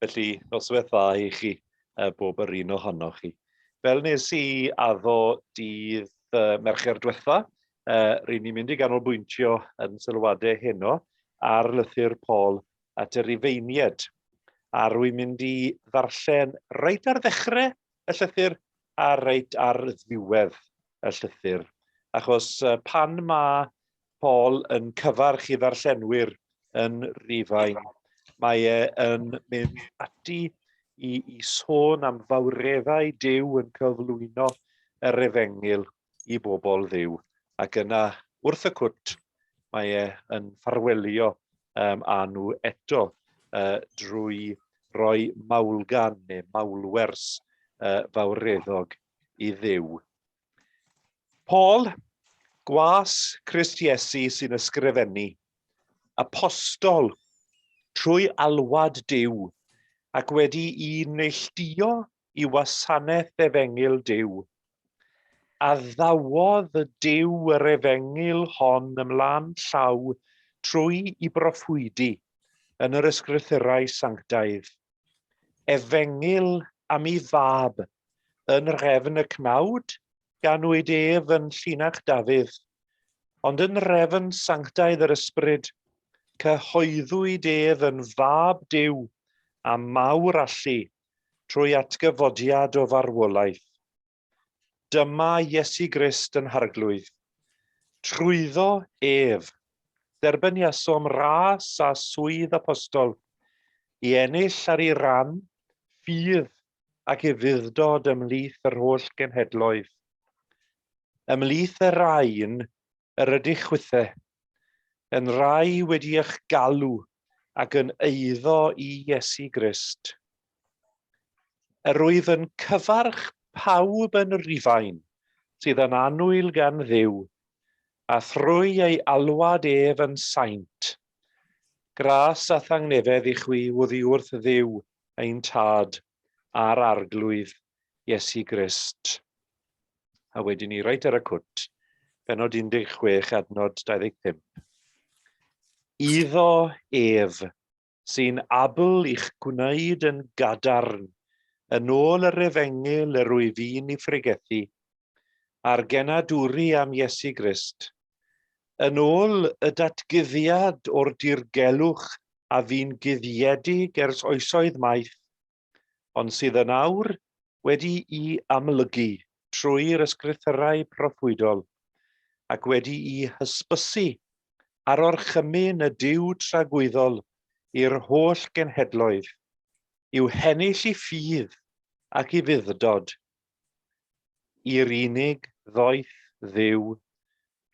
Felly, noswaith dda i chi, bob yr un ohonoch chi. Fel nes i addo dydd Mercher diwetha, ry'n ni'n mynd i ganolbwyntio yn sylwadau heno ar lythyr Paul at y Rufeiniaid. A rwy'n mynd i ddarllen reit ar ddechrau y llythyr a reit ar ddiwedd y llythyr. Achos pan mae Paul yn cyfarch i ddarllenwyr yn Rufain, mae e yn mynd ati i, i sôn am fawreddau Duw yn cyflwyno yr efengyl i bobl Dduw. Ac yna, wrth y cwt, mae e yn ffarwelio um, â nhw eto uh, drwy roi mawlgan neu mawlwers uh, fawreddog i Dduw. Paul, gwas Crist Iesu sy'n ysgrifennu, apostol trwy alwad Duw ac wedi i neilltuo i wasanaeth efengyl Duw. Addawodd y Duw yr efengyl hon ymlaen llaw trwy i broffwydi yn yr ysgrythurau sanctaidd. Efengyl am ei fab Yn nhrefn y cnawd, ganwyd ef yn llinach Dafydd, ond yn nhrefn sanctaidd yr Ysbryd, cyhoeddwyd ef yn fab Duw a mawr allu trwy atgyfodiad o farwolaeth. Dyma Iesu Grist yn Harglwydd. Trwyddo ef, derbyniasom ras a swydd apostol, i ennill ar ei ran ffydd ac ufudd-dod ymhlith yr holl genhedloedd. Ymhlith y rhain yr ydych chwithe, yn rai wedi eich galw ac yn eiddo i Iesu Grist. Yr wyf yn cyfarch pawb yn Rufain sydd yn annwyl gan Dduw, a thrwy ei alwad ef yn saint. Gras a thangnefedd i chwi oddiwrth Dduw ein Tad a'r Arglwydd Iesu Grist. A wedyn ni reit ar y cwt, benod 16 adnod 25. Iddo ef, sy'n abl i'ch gwneud yn gadarn, yn ôl yr efengyl yr wyf i'n ei phregethu, a'r genadwri am Iesu Grist, yn ôl y datguddiad o'r dirgelwch a fu'n guddiedig ers oesoedd maith, ond sydd yn awr wedi'i amlygu trwy'r ysgrythyrau proffwydol, ac wedi'i hysbysu ar orchymyn y Duw tragwyddol i'r holl genhedloedd, i'w hennill i ffydd ac i fudd-dod, i'r unig ddoeth Dduw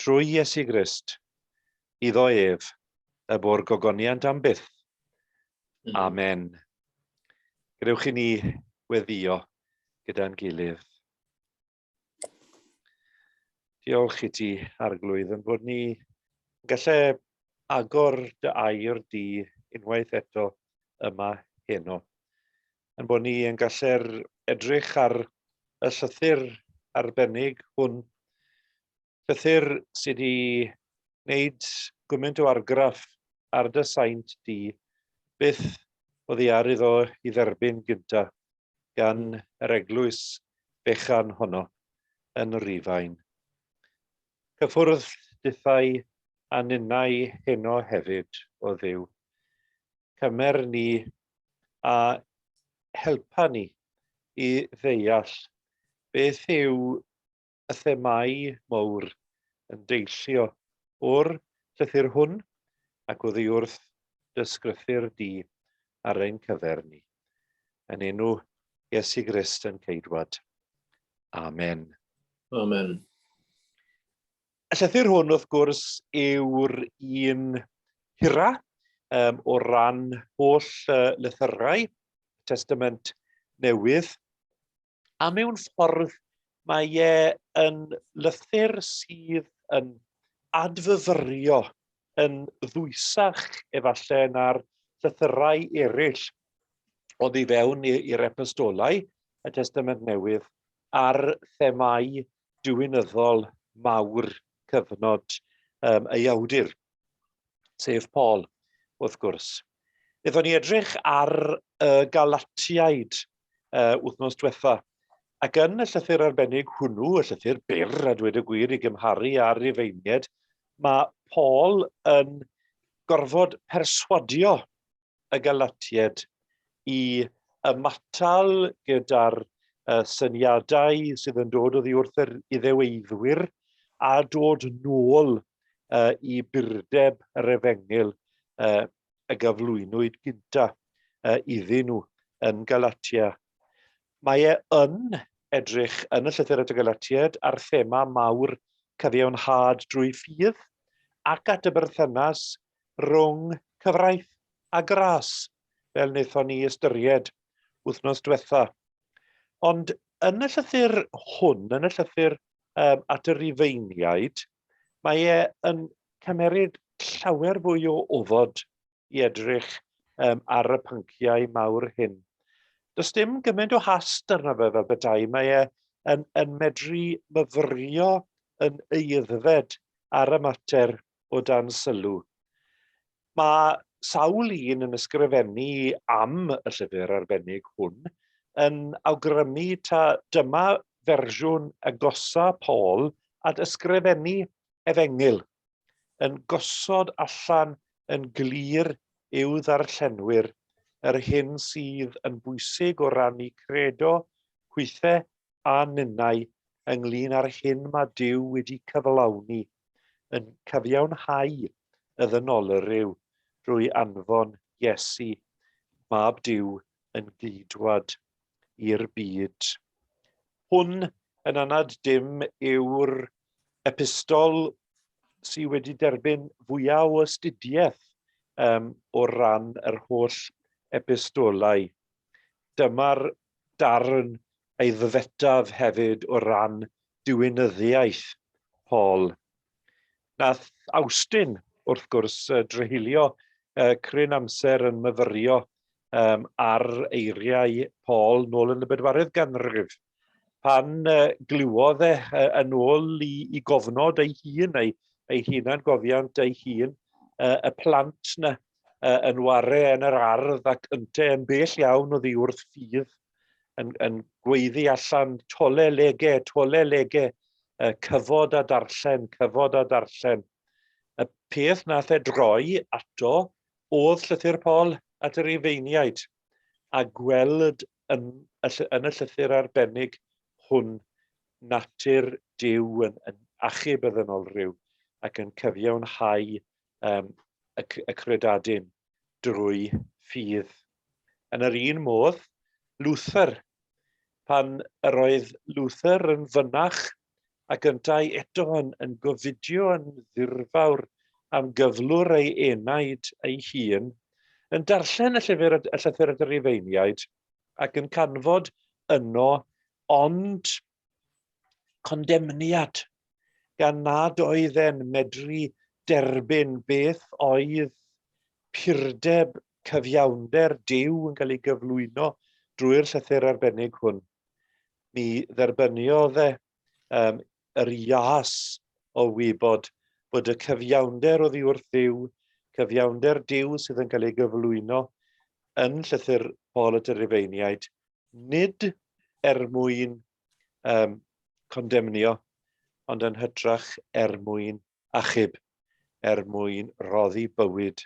trwy Iesu Grist, iddo ef, y bo'r gogoniant am byth. Hmm. Amen. Gadewch i ni weddio gyda'n gilydd. Diolch i ti, Arglwydd, yn bod ni yn gallu agor dy air di unwaith eto yma heno. Yn bod ni yn gallu'r edrych ar y llythyr arbennig hwn Llythyr sydd wedi gwneud gymaint o argraff ar dy saint di, byth oddi ar iddo i dderbyn gynta gan yr eglwys fechan honno yn Rufain. Cyffwrdd dithau a ninnau heno hefyd, o Dduw. Cymer ni a helpa ni i ddeall beth yw y themâu mawr yn deillio o'r llythyr hwn ac oddi wrth dy sgrythur di ar ein cyfer ni. Yn enw Iesu Grist yn Ceidwad. Amen. Amen. Y llythyr hwn, wrth gwrs, yw'r un hira um, o ran holl uh, lythyrau Testament Newydd. A mewn ffordd, mae e yn lythyr sydd yn adfyfyrio yn ddwysach efallai na'r llythyrau eraill oddi fewn i'r epistolau, y Testament Newydd, ar themâu diwinyddol mawr cyfnod um, ei awdur, sef Paul, wrth gwrs. Wnaethon ni edrych ar y Galatiaid wythnos diwetha, ac yn y llythyr arbennig hwnnw, y llythyr byr a dweud y gwir i gymharu â'r Rufeiniaid, mae Paul yn gorfod perswadio y Galatiaid i ymatal gyda'r syniadau sydd yn dod oddi wrth yr Iddeweiddwyr a dod nôl i burdeb yr efengyl y gyflwynwyd gynta iddyn nhw yn Galatia. Mae e yn edrych yn y llythyr at y Galatiaid ar thema mawr cyfiawnhad drwy ffydd ac at y berthynas rhwng cyfraith a gras, fel wnaethon ni ystyried wythnos diwetha. Ond yn y llythyr hwn, yn y llythyr at y Rufeiniaid, mae e yn cymeryd llawer fwy o ofod i edrych ar y pynciau mawr hyn. Does dim gymaint o hast arno fe fel petai, mae e yn medru myfyrio yn aeddfed ar y mater o dan sylw. Mae sawl un yn ysgrifennu am y llyfr arbennig hwn yn awgrymu ta dyma fersiwn agosa Paul at ysgrifennu efengyl, yn gosod allan yn glir i'w ddarllenwyr yr hyn sydd yn bwysig o ran eu credo hwythe a ninnau ynglŷn â'r hyn mae Duw wedi cyflawni yn cyfiawnhau y ddynolryw drwy anfon Iesu, Mab Duw, yn geidwad i'r byd. Hwn, yn anad dim, yw'r epistol sydd wedi derbyn fwyaf o astudiaeth o ran yr holl epistolau. Dyma'r darn aeddfetaf hefyd o ran diwinyddiaeth Paul. Nath Awstin, wrth gwrs, dreulio cryn amser yn myfyrio ar eiriau Paul nôl yn y bedwaredd ganrif, pan glywodd e yn ôl i gofnod ei hun, ei hunangofiant ei hun, y plant 'na yn ware yn yr ardd ac ynte yn bell iawn oddi wrth ffydd, yn gweiddi allan tole lege, tole lege, cyfod a darllen, cyfod a darllen. Y peth nath e droi ato oedd llythyr Paul at yr Rufeiniaid, a gweld yn y llythyr arbennig hwn natur Duw yn achub y ddynolryw ac yn cyfiawnhau y credadun drwy ffydd. Yn yr un modd, Luther, pan yr oedd Luther yn fynach ac yntau eto yn gofidio yn ddirfawr am gyflwr ei enaid ei hun, yn darllen y llyfr y llythyr at y Rufeiniaid ac yn canfod yno ond condemniad, gan nad oedd e'n medru derbyn beth oedd purdeb cyfiawnder Duw yn cael ei gyflwyno drwy'r llythyr arbennig hwn. Mi dderbyniodd e yr ias o wybod bod y cyfiawnder oddi wrth Dduw, cyfiawnder Duw sydd yn cael ei gyflwyno yn llythyr Paul at y Rufeiniaid, nid er mwyn condemnio, ond yn hytrach er mwyn achub, er mwyn rhoddi bywyd,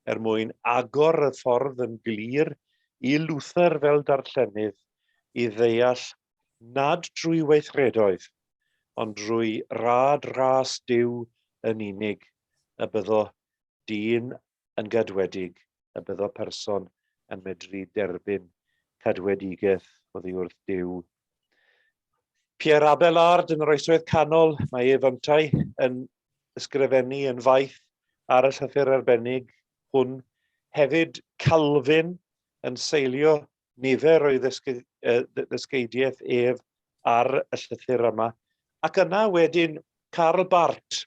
er mwyn agor y ffordd yn glir i Luther fel darllenydd i ddeall nad drwy weithredoedd, ond drwy rad ras Duw yn unig y byddo dyn yn gadwedig, y byddo person yn medru derbyn cadwedigaeth oddi wrth Duw. Pierre Abelard yn yr Oesoedd Canol, mae ef yntau yn ysgrifennu yn faith ar y llythyr arbennig hwn. Hefyd Calvin yn seilio nifer o'i ddysgeidiaeth ef ar y llythyr yma. Ac yna wedyn Karl Barth.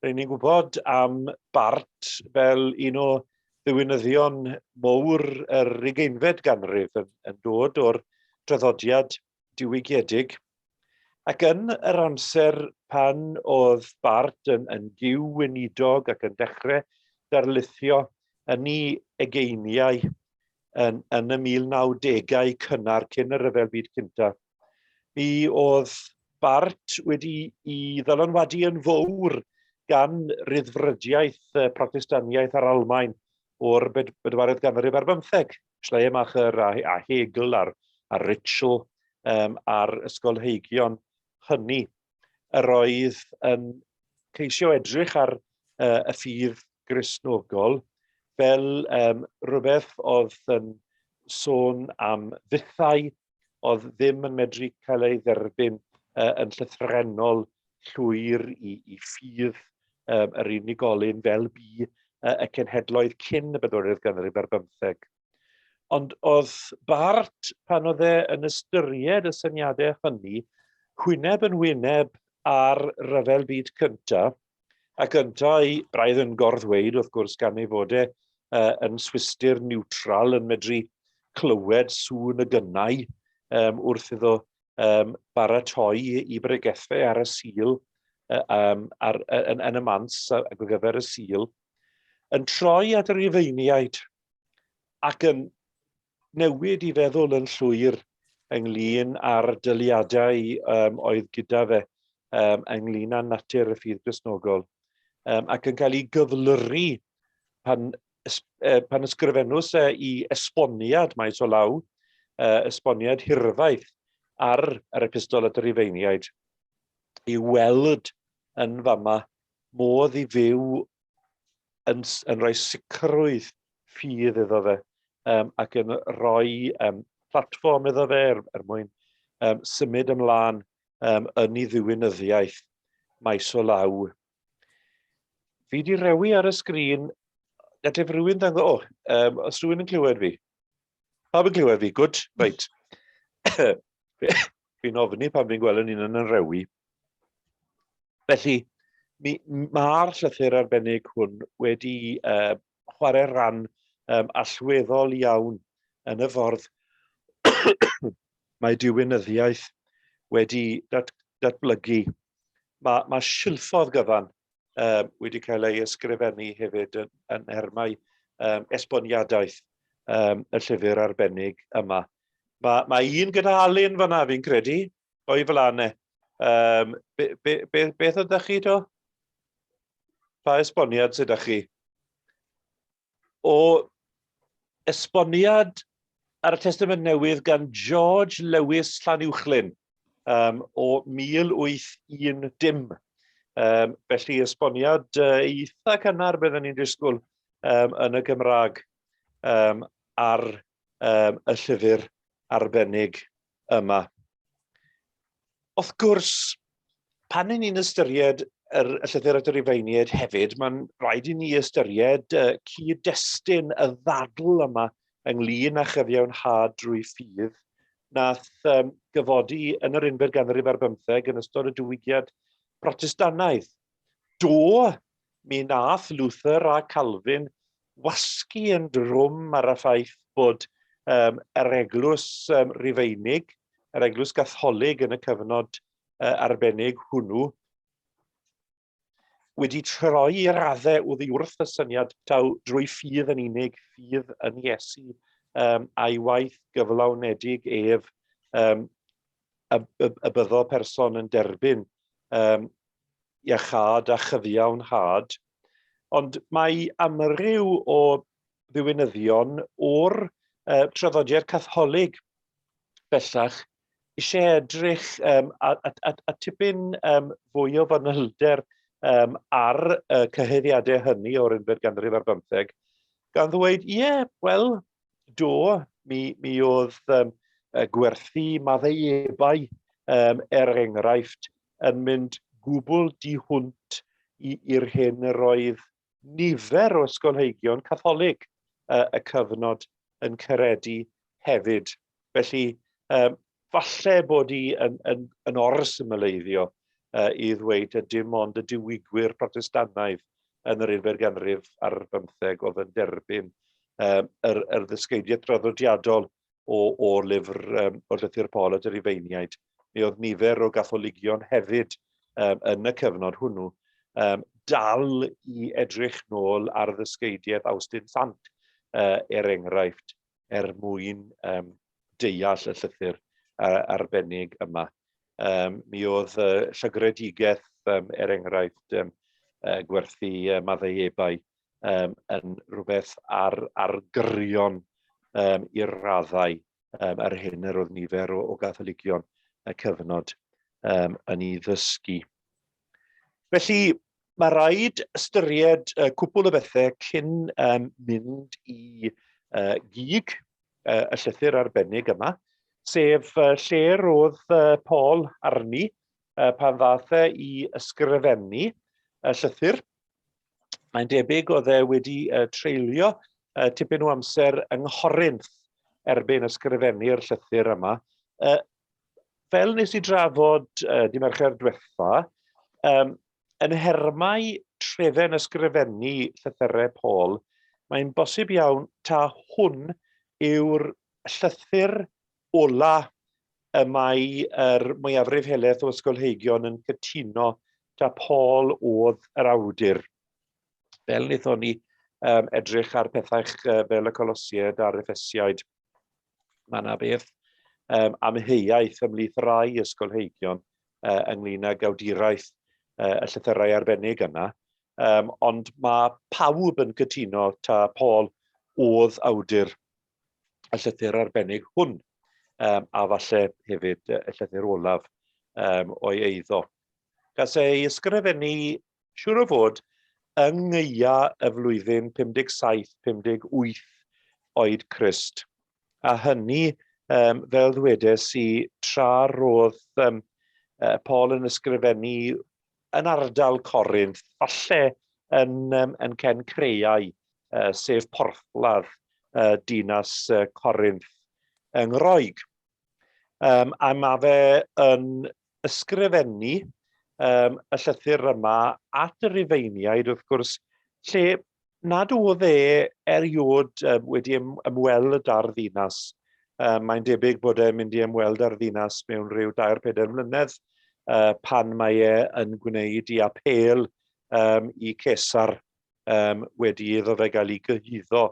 Ry'n ni'n gwybod am Barth fel un o ddiwinyddion mowr yr ugeinfed ganrif yn dod o'r traddodiad diwygiedig. Ac yn yr amser pan oedd Barth yn gyw weinidog ac yn dechrau darlithio yn ei ugeiniau yn, yn y 1910au cynnar cyn y Rhyfel Byd Cyntaf. Mi oedd Bart wedi i ddylanwadu yn fawr gan ryddfrydiaeth Protestaniaeth a'r Almaen o'r bedwaredd ganrif ar bymtheg. Schleiermacher a, a Hegel a'r, a Ritschl um, a'r ysgolheigion hynny. Yr oedd yn ceisio edrych ar uh, y ffydd Gristnogol fel um, rhywbeth oedd yn sôn am fythau oedd ddim yn medru cael ei dderbyn uh, yn llythrennol llwyr i, i ffydd um, yr unigolyn fel bu uh, y cenhedloedd cyn y bedwaredd ganrif ar bymtheg. Ond oedd Bart, pan oedd e yn ystyried y syniadau hynny, hwyneb yn wyneb ar ryfel byd cyntaf, ac yntau braidd yn gorddweud, wrth gwrs, gan ei fod e uh, yn Swistir niwtral yn medru clywed sŵn y gynnau um, wrth iddo um, baratoi i bregethau ar y Sul, uh, um, ar, yn, yn y mans ar gyfer y Sul, yn troi at y Rufeiniaid ac yn newid i feddwl yn llwyr ynglyn â'r dyliadau um, oedd gyda fe um, ynglyn â natur y ffydd Gristnogol, um, ac yn cael ei gyflyru pan, pan ysgrifennws e i esboniad maes o law, uh, esboniad hirfaith ar yr epistol at y Rufeiniaid, i weld yn fama modd i fyw yn, yn rhoi sicrwydd ffydd iddo fe um, ac yn rhoi um, platfform iddo fe er, er mwyn um, symud ymlaen um, yn ei ddiwinyddiaeth maes o law. Fi di rewi ar y sgrin, gallai rhywun ddangos, o, oh, um, os rhywun yn clywed fi? Pawb yn clywed fi? Good, reit. Fi'n ofni pan fi'n gweld yn un yn rewi. Felly, mi, mae'r llythyr arbennig hwn wedi uh, chwarae rhan um, allweddol iawn yn y ffordd mae diwinyddiaeth wedi dat, datblygu. Mae, mae silffodd gyfan um, wedi cael ei ysgrifennu hefyd yn, yn nhermau um, esboniadaeth um, y llyfr arbennig yma. Mae, mae un gyda Alun fanna fi'n credu, o'i flaen e. Um, be, be, be, beth ydych chi do? Pa esboniad sydd â chi? O esboniad ar y Testament Newydd gan George Lewis Llanuwchllyn um, o 1810. Um, felly esboniad uh, eitha cynnar byddwn ni'n disgwyl um, yn y Gymraeg um, ar um, y llyfr arbennig yma. Wrth gwrs, pan y'n ni'n ystyried yr, y llythyr at y Rufeiniaid hefyd, mae'n rhaid i ni ystyried uh, cyd-destun y ddadl yma ynglyn â chyfiawnhad drwy ffydd nath um, gyfodi yn yr unfed ganrif ar bymtheg yn ystod y diwygiad Protestannaidd. Do, mi nath Luther a Calvin wasgu yn drwm ar y ffaith bod um, yr eglwys um, Rufeinig, yr eglwys Gatholig yn y cyfnod uh, arbennig hwnnw, wedi troi i raddau oddi wrth y syniad taw drwy ffydd yn unig, ffydd yn Iesu um, a'i waith gyflawnedig ef um, y, y, y byddo person yn derbyn um, iachâd a chyfiawnhad, ond mae amryw o ddiwinyddion o'r uh, traddodiad Catholig bellach eisiau edrych um, a, a, a, a tipyn um, fwy o fanylder um, ar y cyhuddiadau hynny o'r unfed ganrif ar bymtheg, gan ddweud, ie, yeah, wel, do, mi, mi oedd um, gwerthu maddeuebau, um, er enghraifft, yn mynd gwbl du hwnt i'r hyn yr oedd nifer o ysgolheigion Catholig uh, y cyfnod yn credu hefyd. Felly, um, falle bod i yn, yn, yn or-symleiddio uh, i ddweud y dim ond y diwygwyr Protestannaidd yn yr unfed ganrif ar bymtheg oedd yn derbyn um, yr, yr ddysgeidiaeth draddodiadol o, o lyfr um, o Lythyr Paul at y Rufeiniaid. Mi oedd nifer o Gatholigion hefyd um, yn y cyfnod hwnnw um, dal i edrych nôl ar ddysgeidiaeth Awstin Sant, er enghraifft, er mwyn um, deall y llythyr arbennig yma. Um, mi oedd llygredigaeth, um, er enghraifft, um, gwerthu maddeuebau um, yn rhywbeth ar, ar gyrion um, i'r raddau um, ar hyn yr oedd nifer o, o Gatholigion y cyfnod um, yn ei ddysgu. Felly, mae rhaid ystyried cwpl o bethau cyn um, mynd i gig y llythyr arbennig yma, sef lle roedd Paul arni pan ddaeth e i ysgrifennu y llythyr. Mae'n debyg oedd e wedi treulio tipyn o amser yng Nghorinth erbyn ysgrifennu'r llythyr yma. Fel nes i drafod dy Mercher diwetha, um, yn nhermau trefen ysgrifennu llythyrau Paul, mae'n bosib iawn ta hwn yw'r llythyr ola y mae yr mwyafrif helaeth o ysgolheigion yn cytuno ta Paul oedd yr awdur. Fel wnaethon ni um, edrych ar pethau fel y Colosiaid a'r Effesiaid, Mae yna beth um, amheuaeth ymhlith rai ysgolheigion uh, ynglyn ag awduraeth uh, y llythyrau arbennig yna, um, ond mae pawb yn cytuno ta Paul oedd awdur y llythyr arbennig hwn, um, a falle hefyd y llythyr olaf um, o'i eiddo. Gas ei ysgrifennu Siŵr o fod, yng ngaea y flwyddyn 57, 58 oed Crist. A hynny, um, fel ddwedes i, tra roedd um, Paul yn ysgrifennu yn ardal Corinth, falle yn, um, yn Cencreau, uh, sef porthladd uh, dinas uh, Corinth yng Ngroeg. Um, a mae fe yn ysgrifennu um, y llythyr yma at y Rufeiniaid, wrth gwrs, lle nad oedd e erioed um, wedi ymweld â'r ddinas. Um, mae'n debyg bod e'n mynd i ymweld â'r ddinas mewn rhyw dair pedair mlynedd uh, pan mae e yn gwneud i apêl um, i Cesar um, wedi iddo fe gael ei gyhuddo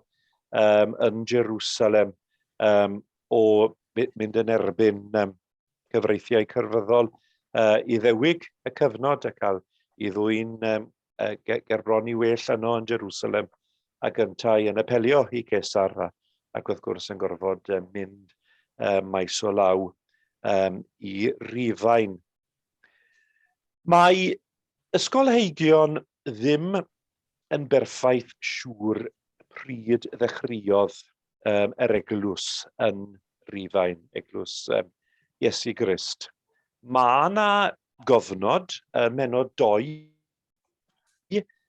um, yn Jerusalem um, o mynd yn erbyn um, cyfreithiau cyrfyddol uh, Iddewig y cyfnod a cael i ddwyn um, uh, gerbron i well yno yn Jerusalem ac yntau yn apelio i Cesar a, ac wrth gwrs yn gorfod um, mynd um, maes o law um, i Rufain. Mae ysgolheigion ddim yn berffaith siŵr pryd ddechreuodd um, yr eglwys yn Rufain, eglwys um, Iesu Grist. Mae yna gofnod ym mhennod 2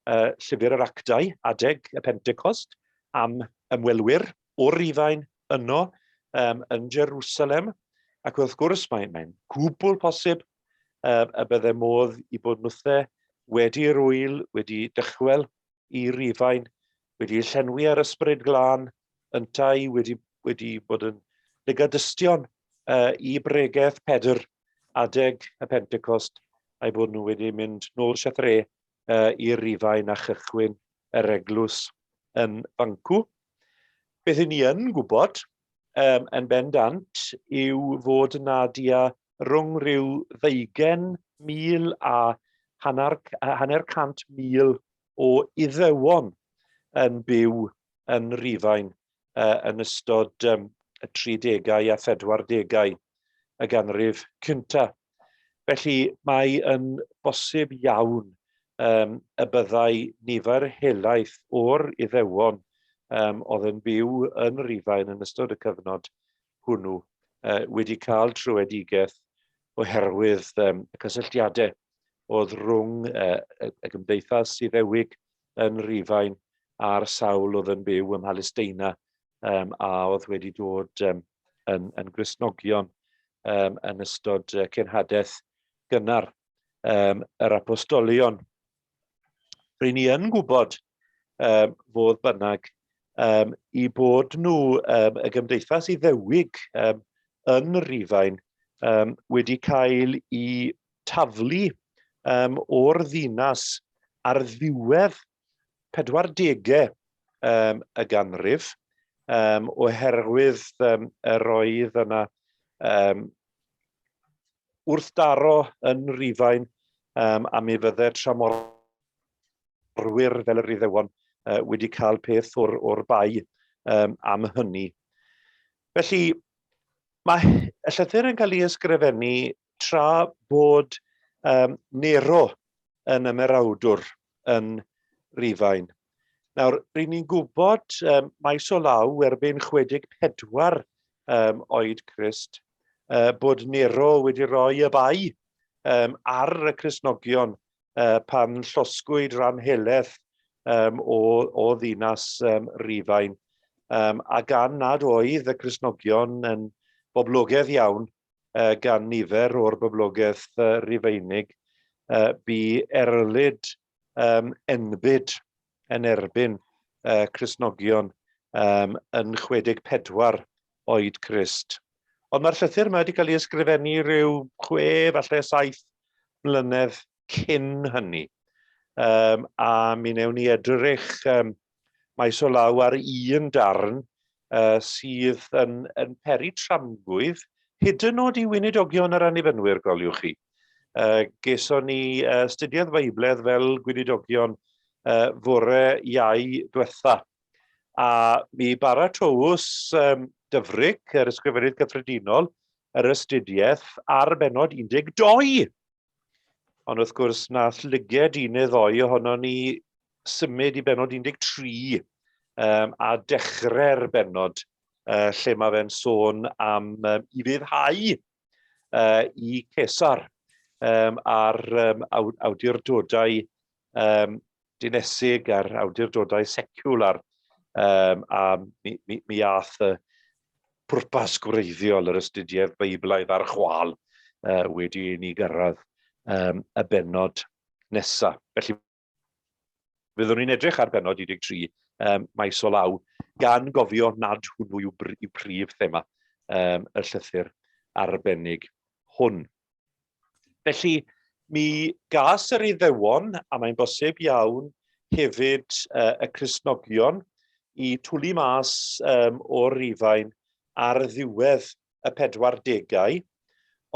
Llyfr yr Actau, adeg y Pentecost, am ymwelwyr o Rufain yno um, yn Jerusalem, ac wrth gwrs mae'n mae gwbl posib um, y bydde modd i bod nhwthe wedi'r wyl, wedi dychwel i Rufain, wedi llenwi ar ysbryd glân, yntau wedi, wedi bod yn lygadystion uh, i bregeth Pedr adeg y Pentecost, a'i bod nhw wedi mynd nôl Siathre uh, i Rufain a chychwyn yr eglwys yn fancw. Beth i ni yn gwybod um, yn bendant yw fod yna dia rhwng rhyw ddeugen mil a hanner, hanner cant mil o Iddewon yn byw yn Rufain uh, yn ystod um, y 30au a 40au y ganrif cynta. Felly mae yn bosib iawn um, y byddai nifer helaeth o'r Iddewon um, oedd yn byw yn Rufain yn ystod y cyfnod hwnnw uh, wedi cael trwyedigaeth oherwydd um, y cysylltiadau oedd rhwng uh, y gymdeithas Iddewig yn Rufain a'r sawl oedd yn byw ym Mhalesteina um, a oedd wedi dod um, yn, yn Gristnogion um, yn ystod uh, cenhadaeth gynnar um, yr apostolion. Ry'n ni yn gwybod, um, fodd bynnag, um, i bod nhw, um, y gymdeithas Iddewig um, yn Rufain, um, wedi cael i taflu um, o'r ddinas ar ddiwedd 40au y ganrif, oherwydd yr oedd yna wrthdaro yn Rufain a mi fydde tramorwyr fel yr Iddewon wedi cael peth o'r, or bai am hynny. Felly, mae y llythyr yn cael ei ysgrifennu tra bod Nero yn ymerawdwr yn Rufain. Nawr, ry'n ni'n gwybod maes o law erbyn 64 oed Crist bod Nero wedi rhoi y bai ar y Cristnogion pan llosgwyd rhan helaeth o, o ddinas Rufain. A gan nad oedd y Cristnogion yn boblogaidd iawn gan nifer o'r boblogaeth Rufeinig, bu erlid enbyd yn erbyn Cristnogion yn 64 oed Crist. Ond mae'r llythyr yma wedi cael ei ysgrifennu rhyw 6, falle 7 mlynedd cyn hynny. A mi wnewn ni edrych maes o law ar un darn sydd yn, yn peri tramgwydd, hyd yn oed i weinidogion yr Annibynwyr, goliwch chi. Geson ni astudiaeth Feibledd fel gweinidogion fore Iau diwetha. A mi baratowys Dyfrig, yr Ysgrifennydd Cyffredinol, yr astudiaeth ar bennod 12. Ond wrth gwrs, nath lyged un neu ddoi ohono ni symud i bennod 13 a dechrau'r bennod lle mae fe'n sôn am ufuddhau i Cesar a'r awdurdodau dinesig a'r awdurdodau seciwlar, a mi, mi, mi ath y pwrpas gwreiddiol yr astudiaeth Beiblaidd ar chwâl wedi i ni gyrraedd y bennod nesaf. Felly, fyddwn ni'n edrych ar bennod 13 maes o law, gan gofio nad hwnnw yw, yw prif thema y llythyr arbennig hwn. Felly, mi gas yr Iddewon, a mae'n bosib iawn hefyd y Cristnogion, i twlu mas o'r Rufain ar ddiwedd y 40au,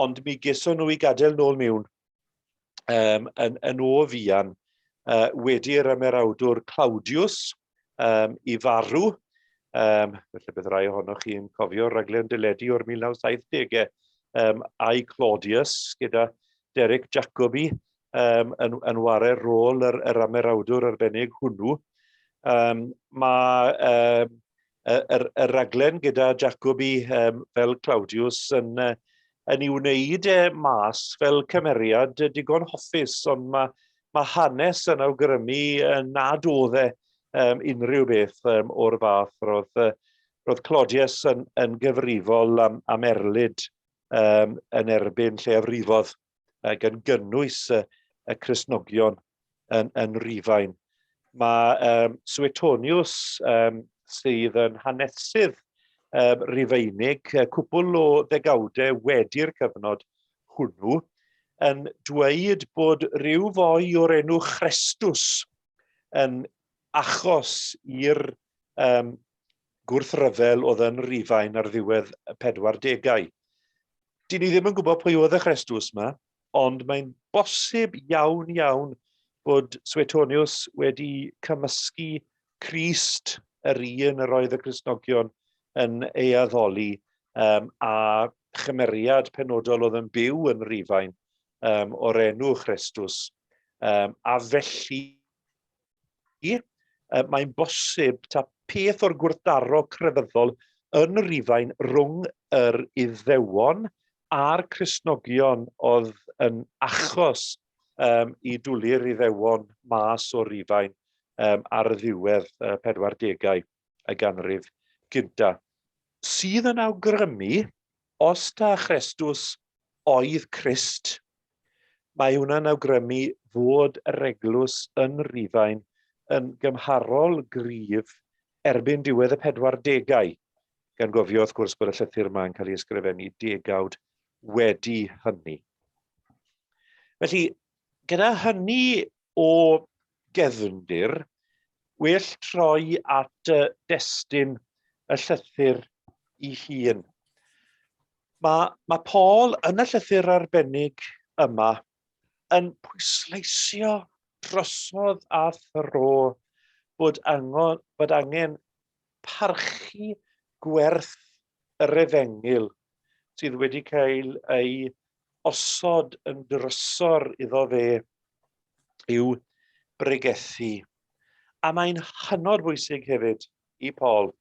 ond mi geson nhw i gadael nôl miwn yn, yn o fuan wedi'r ymerawdwr Claudius i farw. Felly bydd rai ohonoch chi'n cofio rhaglen deledu o'r 1970au, I Claudius gyda Derek Jacobi yn, yn ware rôl yr, yr ymerawdwr arbennig hwnnw. Mae yr, yr raglen gyda Jacobi fel Claudius yn, yn ei wneud e mas fel cymeriad digon hoffus, ond mae, mae hanes yn awgrymu nad oedd e unrhyw beth o'r fath. Roedd, roedd Claudius yn, yn gyfrifol am, am erlid yn erbyn lleiafrifodd, gan gynnwys y, y Cristnogion yn, yn Rufain. Mae Suetonius, sydd yn hanesydd Rufeinig, cwpl o ddegawdau wedi'r cyfnod hwnnw, yn dweud bod rhyw foi o'r enw Chrestus yn achos i'r gwrthryfel oedd yn Rufain ar ddiwedd y 40au. Dyn ni ddim yn gwybod pwy oedd y Chrestus yma, ond mae'n bosib iawn iawn bod Suetonius wedi cymysgu Crist, yr un yr oedd y Cristnogion yn ei addoli, a chymeriad penodol oedd yn byw yn Rufain o'r enw Chrestus. A felly, mae'n bosib ta peth o'r gwrthdaro crefyddol yn Rufain rhwng yr Iddewon a'r Cristnogion oedd yn achos i dwlu'r Iddewon mas o Rufain ar ddiwedd 40au y ganrif gynta. Sydd yn awgrymu, os ta Chrestus oedd Crist, mae hwnna'n awgrymu fod yr eglwys yn Rufain yn gymharol gryf erbyn diwedd y 40au, gan gofio wrth gwrs bod y llythyr yma yn cael ei ysgrifennu degawd wedi hynny. Felly, gyda hynny o gefndir, well troi at destun y llythyr ei hun. Mae, mae Paul yn y llythyr arbennig yma yn pwysleisio drosodd a thro bod angen, bod angen parchu gwerth yr efengyl sydd wedi cael ei osod yn drysor iddo fe i'w bregethu. A mae'n hynod bwysig hefyd i Paul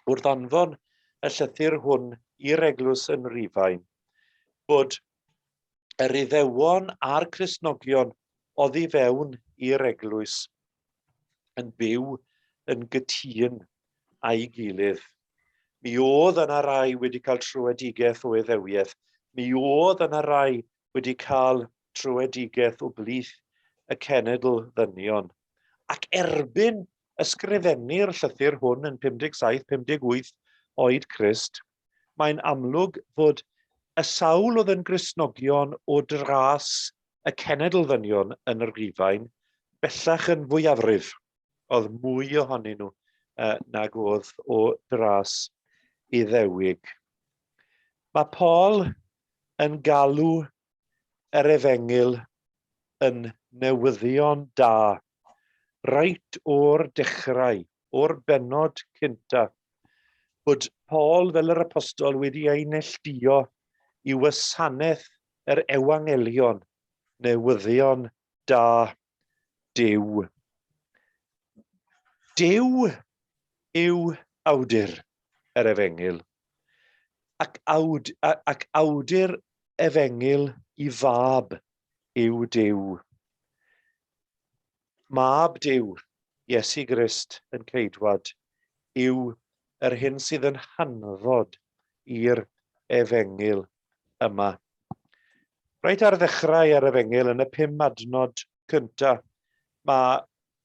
wrth anfon y llythyr hwn i'r eglwys yn Rufain bod yr Iddewon a'r Cristnogion oddi fewn i'r eglwys yn byw yn gytûn â'i gilydd. Mi oedd yna rai wedi cael tröedigaeth o Iddewiaeth. Mi oedd yna rai wedi cael tröedigaeth o blith y cenedl ddynion. Ac erbyn ysgrifennu'r llythyr hwn yn 57-58 oed Crist, mae'n amlwg fod y sawl oedd yn Gristnogion o dras y cenedl ddynion yn yr Rhufain bellach yn fwyafrif. Oedd mwy ohonyn nhw nag oedd o dras Iddewig. Mae Paul yn galw yr efengyl yn newyddion da, reit o'r dechrau, o'r bennod cynta, bod Paul fel yr apostol wedi ei neilltuo i wasanaeth yr ewangelion, newyddion da Duw. Duw yw awdur yr efengyl, ac, awd, ac awdur efengyl i fab yw Duw. Mab Duw, Iesu Grist yn ceidwad, yw yr hyn sydd yn hanfod i'r efengyl yma. Reit ar ddechrau ar efengyl yn y pum adnod cyntaf, mae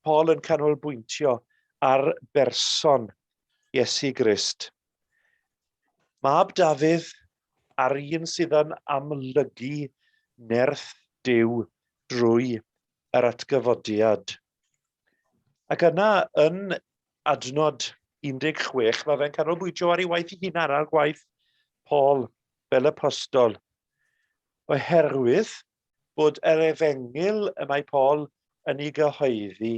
Paul yn canolbwyntio ar berson Iesu Grist. Mab Dafydd a'r un sydd yn amlygu nerth Duw drwy yr atgyfodiad. Ac yna, yn adnod 16, mae fe'n canolbwyntio ar ei waith ei hunan, ar gwaith Paul fel apostol. Oherwydd bod yr efengyl y mae Paul yn ei gyhoeddi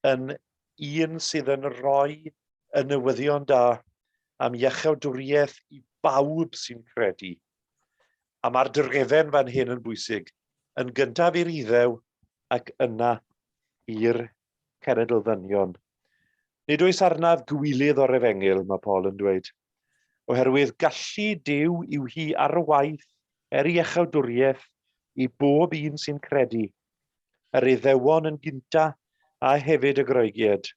yn un sydd yn rhoi y newyddion da am iachawdwriaeth i bawb sy'n credu. A mae'r drefen fan hyn yn bwysig, yn gyntaf i'r Iddew ac yna i'r cenedl ddynion. Nid oes arnaf gwilydd o'r efengyl, mae Paul yn dweud, oherwydd gallu Duw yw hi ar waith er iachawdwriaeth i bob un sy'n credu, yr Iddewon yn gynta a hefyd y Groegiaid.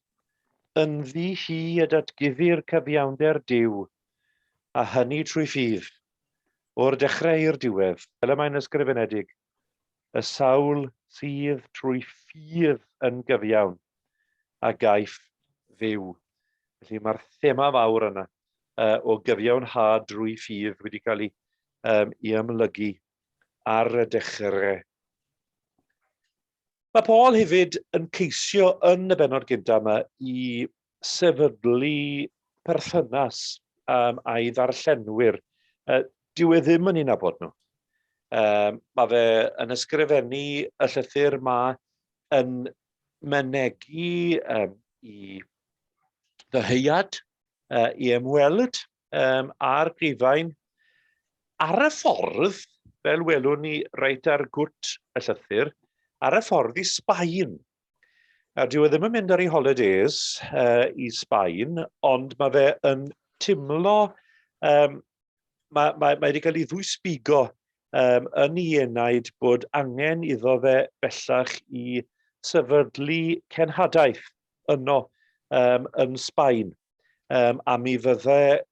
Ynddi hi y datguddir cyfiawnder Duw, a hynny trwy ffydd, o'r dechrau i'r diwedd, fel y mae'n ysgrifenedig, y sawl sydd trwy ffydd yn gyfiawn, a gaiff fyw. Felly mae'r thema fawr yna o gyfiawnhad drwy ffydd wedi cael ei, um, ei amlygu ar y dechrau. Mae Paul hefyd yn ceisio yn y bennod gyntaf yma i sefydlu perthynas um, a'i ddarllenwyr. Dyw e ddim yn ei nabod nhw. Mae fe yn ysgrifennu y llythyr ma yn mynegi um, i ddyheuad uh, i ymweld um, â'r Rhufain ar y ffordd, fel welwn ni reit ar gwt y llythyr, ar y ffordd i Sbaen. Nawr, dyw e ddim yn mynd ar ei holidays uh, i Sbaen, ond mae fe yn timlo, um, mae, mae, mae wedi cael ei ddwysbigo um, yn ei enaid bod angen iddo fe bellach i sefydlu cenhadaeth yno um, yn Sbaen. Um, a mi fydde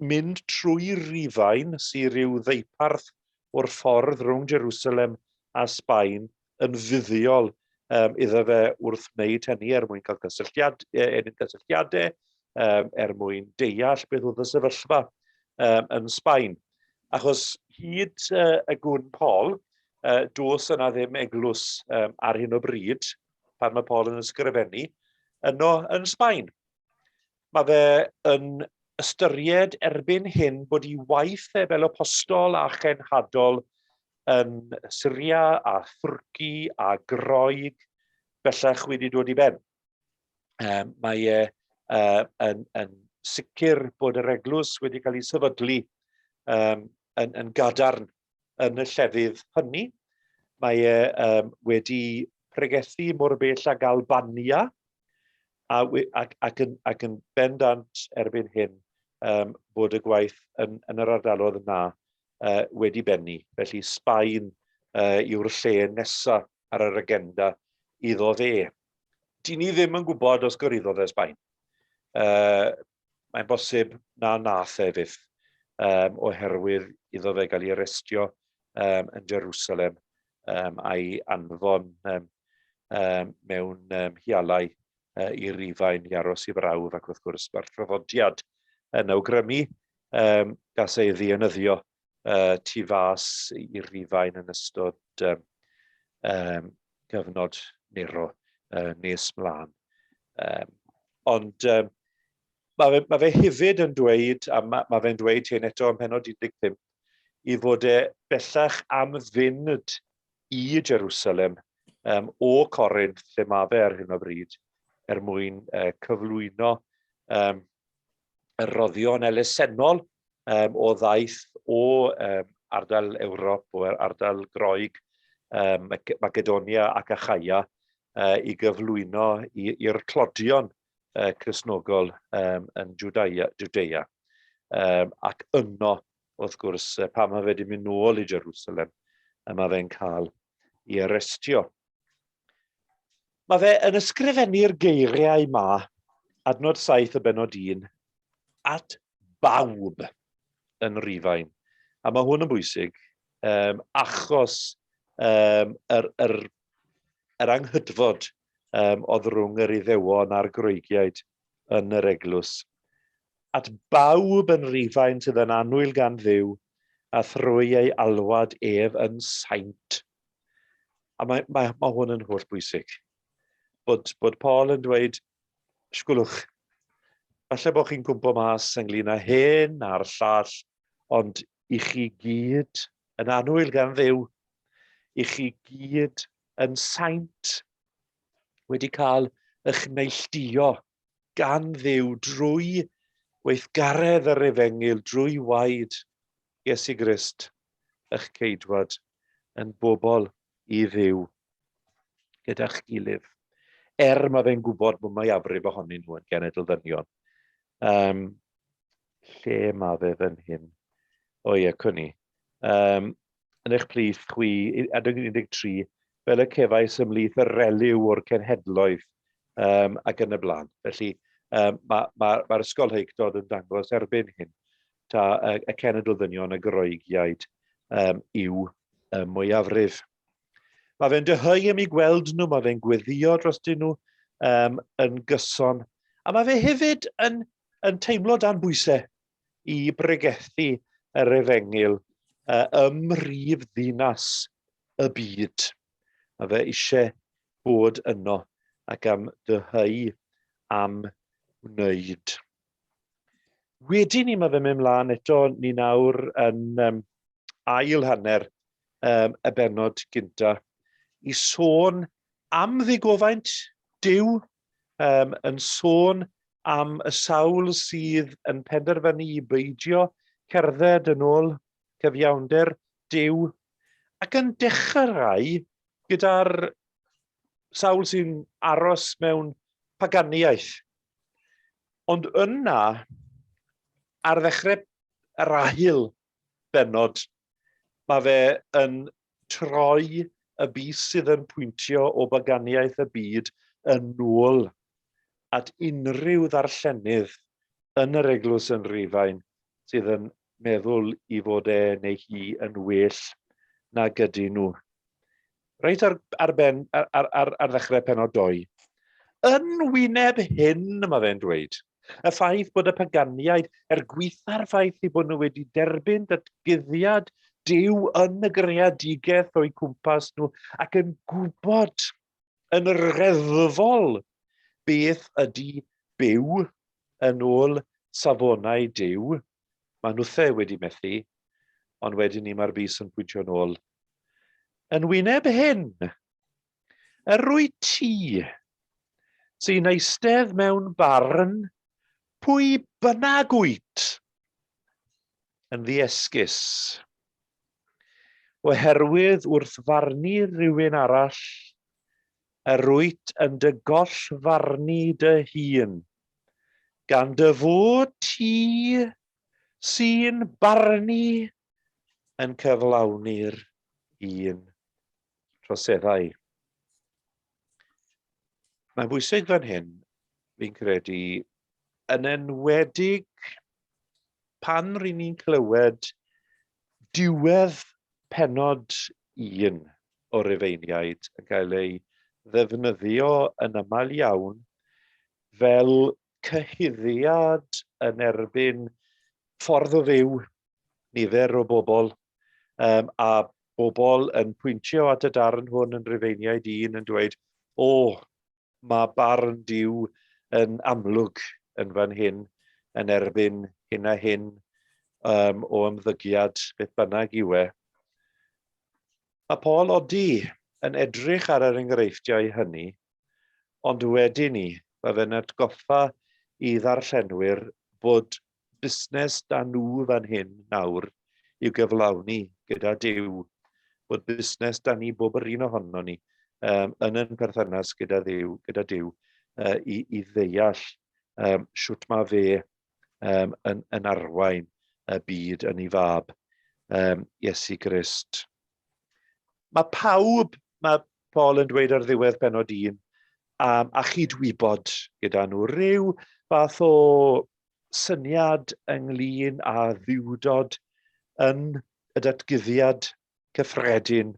mynd trwy Rufain, sy'n rhyw ddeuparth o'r ffordd rhwng Jerusalem a Sbaen, yn fuddiol um, iddo fe wrth wneud hynny er mwyn cael cysylltiad, ennill cysylltiadau, um, er mwyn deall beth oedd y sefyllfa um, yn Sbaen. Achos hyd uh, y gwn Paul, uh, dos yna ddim eglwys um, ar hyn o bryd pan mae Paul yn ysgrifennu, yno yn Sbaen. Mae fe yn ystyried erbyn hyn bod ei waith e fel apostol a chenhadol yn Syria a Thwrci a Groeg bellach wedi dod i ben. Mae e yn, yn sicr bod yr eglwys wedi cael ei sefydlu um, yn, yn gadarn yn y llefydd hynny. Mae e um, wedi pregethu mor bell ag Albania a, ac, ac, yn, ac yn bendant erbyn hyn um, bod y gwaith yn, yn yr ardaloedd yna uh, wedi bennu. Felly Sbaen uh, yw'r lle nesaf ar yr agenda iddo fe. Dyn ni ddim yn gwybod os gyrhaeddodd e Sbaen. Uh, mae'n bosib na nath e fyth, um, oherwydd iddo fe gael ei arestio um, yn Jerusalem um, a'i anfon um, um, mewn um, hialau uh, i Rufain i aros i brawf ac wrth gwrs mae'r traddodiad yn awgrymu um, gas ei ddienyddio uh, tu fas i Rufain yn ystod um, um, cyfnod Nero uh, nes mlaen. Um, ond um, mae, fe, mae fe hefyd yn dweud, a mae, mae fe'n dweud hyn eto ym mhenod 15, i fod e bellach am fynd i Jerusalem um, o Corinth, lle mae fe ar hyn o bryd, er mwyn uh, cyflwyno um, y roddion elusennol um, o ddaeth o um, ardal Ewrop, o ardal Groeg, um, Macedonia ac Achaia, uh, i gyflwyno i'r tlodion uh, Cristnogol um, yn Judea. Judea. Um, ac yno, wrth gwrs, pan mae fe wedi mynd nôl i Jerusalem, y mae fe'n cael ei arestio. Mae fe yn ysgrifennu'r geiriau ma, adnod 7 y benod 1, at bawb yn Rufain. A mae hwn yn bwysig, um, achos um, yr, yr, yr anghydfod um, oedd rhwng yr Iddewon a'r Groegiaid yn yr eglwys. At bawb yn Rufain sydd yn annwyl gan Dduw a thrwy ei alwad ef yn saint. A mae, mae, mae hwn yn holl bwysig. Bod, bod Paul yn dweud, sgwlwch, falle bod chi'n cwmpo mas ynglyn â hyn a'r llall, ond i chi gyd yn annwyl gan Dduw, i chi gyd yn saint wedi cael eich neilltuo gan Dduw drwy weithgaredd yr efengyl, drwy waed Iesu Grist, eich ceidwad, yn bobl i Dduw gyda'ch gilydd. Er mae fe'n gwybod bod mwyafrif ohonyn nhw yn genedl ddynion. Um, lle mae fe fan hyn? O ie, cwn i. Um, yn eich plith chwi, adeg 13, fel y cefais ymhlith yr reliw o'r cenhedloedd um, ac yn y blaen. Felly um, mae'r ma, ma, ma ysgolheictod yn dangos erbyn hyn ta y, y cenedl ddynion y Groegiaid um, yw y mwyafrif. Mae fe'n dyheu am eu gweld nhw, mae fe'n gweddio drostyn nhw um, yn gyson. A mae fe hefyd yn, yn teimlo dan bwysau i bregethu yr efengyl uh, ym mhrif ddinas y byd. Mae fe eisiau bod yno ac am dyheu am wneud. Wedyn ni mae fe'n mynd mlaen eto, ni nawr yn um, ail hanner um, y bennod gynta, i sôn am ddigofaint Duw, um, yn sôn am y sawl sydd yn penderfynu i beidio cerdded yn ôl cyfiawnder Duw, ac yn dechrau gyda'r sawl sy'n aros mewn paganiaeth. Ond yna, ar ddechrau yr ail bennod, mae fe yn troi y bys sydd yn pwyntio o baganiaeth y byd yn ôl at unrhyw ddarllenydd yn yr eglwys yn Rufain sydd yn meddwl i fod e neu hi yn well nag ydyn nhw. Reit ar, ar, ben, ar, ar, ar, ar ddechrau penod 2. Yn wyneb hyn, mae fe'n dweud, y ffaith bod y paganiaid, er gweitha'r ffaith eu bod nhw wedi derbyn datguddiad Duw yn y greadigaeth o'u cwmpas nhw ac yn gwybod yn reddfol beth ydy byw yn ôl safonau Duw. Mae nhwthe wedi methu, ond wedyn ni mae'r bys yn pwyntio nôl. Yn wyneb hyn, yr wyt ti sy'n eistedd mewn barn pwy bynnag wyt yn ddiesgus. Oherwydd wrth farnu rhywun arall, yr wyt yn dy gollfarnu dy hun, gan dy fod ti sy'n barnu yn cyflawni'r un troseddau. Mae'n bwysig fan hyn, fi'n credu, yn enwedig pan ry'n ni'n clywed diwedd pennod un o Rufeiniaid yn cael ei ddefnyddio yn aml iawn fel cyhuddiad yn erbyn ffordd o fyw nifer o bobl, um, a bobl yn pwyntio at y darn hwn yn Rufeiniaid un yn dweud, o, mae barn Duw yn amlwg yn fan hyn yn erbyn hyn a hyn um, o ymddygiad, beth bynnag yw e. Mae Paul odi yn edrych ar yr enghreifftiau hynny, ond wedyn ni, mae fe'n atgoffa i ddarllenwyr bod busnes da nhw fan hyn nawr i'w gyflawni gyda Duw, bod busnes da ni bob yr un ohono ni um, yn yn perthynas gyda Dduw, gyda Duw uh, i, i ddeall um, sut mae fe um, yn, yn arwain y byd yn ei fab, um, Iesu Grist. Mae pawb, mae Paul yn dweud ar ddiwedd benod 1, um, a chydwybod gyda nhw rhyw fath o syniad ynglyn â ddiwdod yn y datguddiad cyffredin,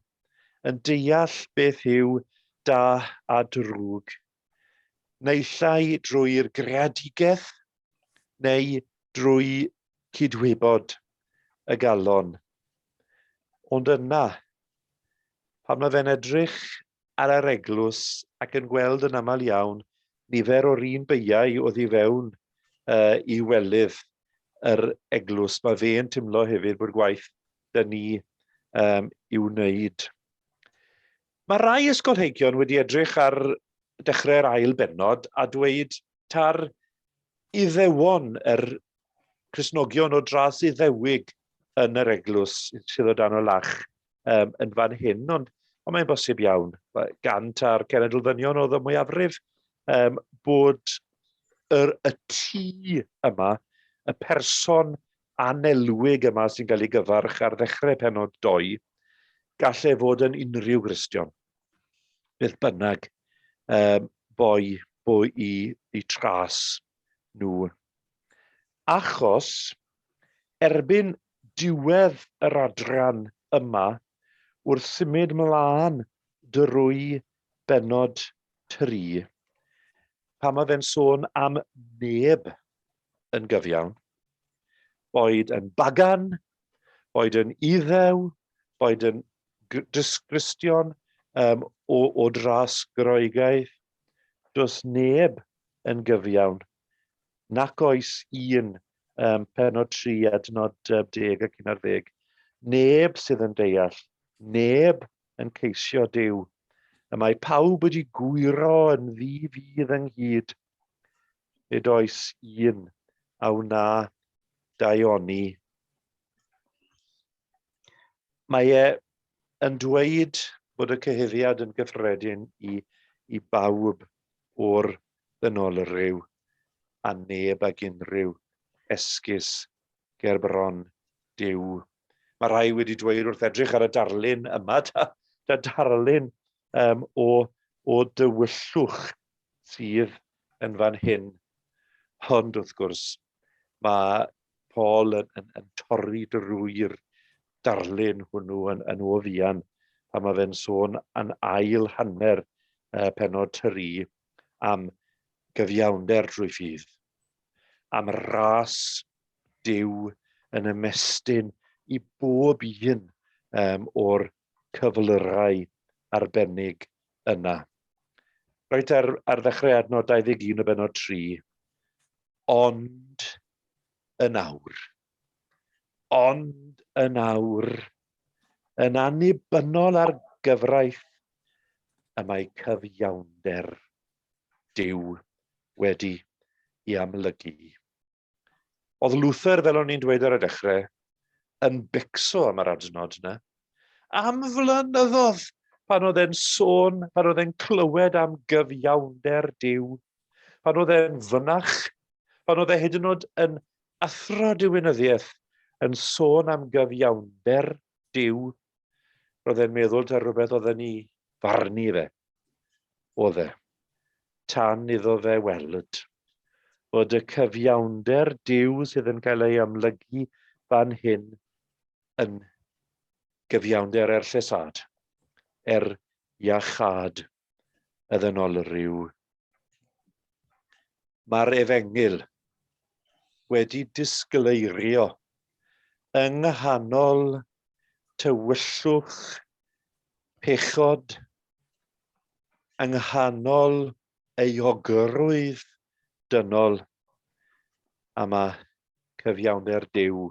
yn deall beth yw da a drwg, naill ai drwy'r greadigaeth neu drwy cydwybod y galon. Ond yna, pan mae fe'n edrych ar yr eglwys ac yn gweld yn aml iawn nifer o'r un beiau oddi fewn uh, i welydd yr eglwys, mae fe'n teimlo hefyd bod gwaith da ni um, i'w wneud. Mae rai ysgolheigion wedi edrych ar dechrau'r ail bennod a dweud ta'r Iddewon, yr Cristnogion o dras Iddewig yn yr eglwys sydd o dan o lach um, yn fan hyn, ond, ond mae'n bosib iawn, gan ta'r cenedl ddynion oedd y mwyafrif, um, bod yr, y tŷ yma, y person anelwig yma sy'n cael ei gyfarch ar ddechrau penod 2, gall e fod yn unrhyw Gristion, beth bynnag um, boi, boi i, i tras nhw. Achos, erbyn diwedd yr adran yma, wrth symud mlaen drwy benod 3, pan mae fe'n sôn am neb yn gyfiawn, boed yn bagan, boed yn Iddew, boed yn Gristion um, o, o dras Groegaidd, does neb yn gyfiawn, nac oes un um, penod 3 adnod 10 ac 11. Neb sydd yn deall, neb yn ceisio Duw. Y mae pawb wedi gwyro yn ddi-fudd ynghyd. Nid oes un a wna daioni. Mae e yn dweud bod y cyhuddiad yn gyffredin i, i bawb o'r ddynolryw a neb ag unrhyw esgus ger bron Duw. Mae rhai wedi dweud wrth edrych ar y darlun yma, da, da darlun um, o, o dywyllwch sydd yn fan hyn. Ond wrth gwrs, mae Paul yn, yn, yn torri drwy'r darlun hwnnw yn, yn o fuan pan mae fe'n sôn yn ail hanner uh, penod 3 am gyfiawnder drwy ffydd, am ras Duw yn ymestyn i bob un um, o'r cyflyrau arbennig yna. Reit ar, ar ddechrau adnod 21 o benod 3. Ond yn awr. Ond yn awr, yn annibynnol ar gyfraith, y mae cyfiawnder Duw wedi i amlygu. Oedd Luther, fel o'n i'n dweud ar y dechrau, yn becso am yr adnod yna. Am flynyddoedd, pan oedd e'n sôn, pan oedd e'n clywed am gyfiawnder Duw, pan oedd e'n fynach, pan oedd e hyd yn oed yn athro diwinyddiaeth yn sôn am gyfiawnder Duw, roedd e'n meddwl ta rhywbeth oedd yn ei farnu fe. Oedd e. Tan iddo fe weld fod y cyfiawnder Duw sydd yn cael ei amlygu fan hyn yn gyfiawnder er llesad, er iachâd y ddynolryw. Mae'r efengyl wedi disgleirio yng nghanol tywyllwch pechod, yng nghanol euogrwydd dynol, a mae cyfiawnder Duw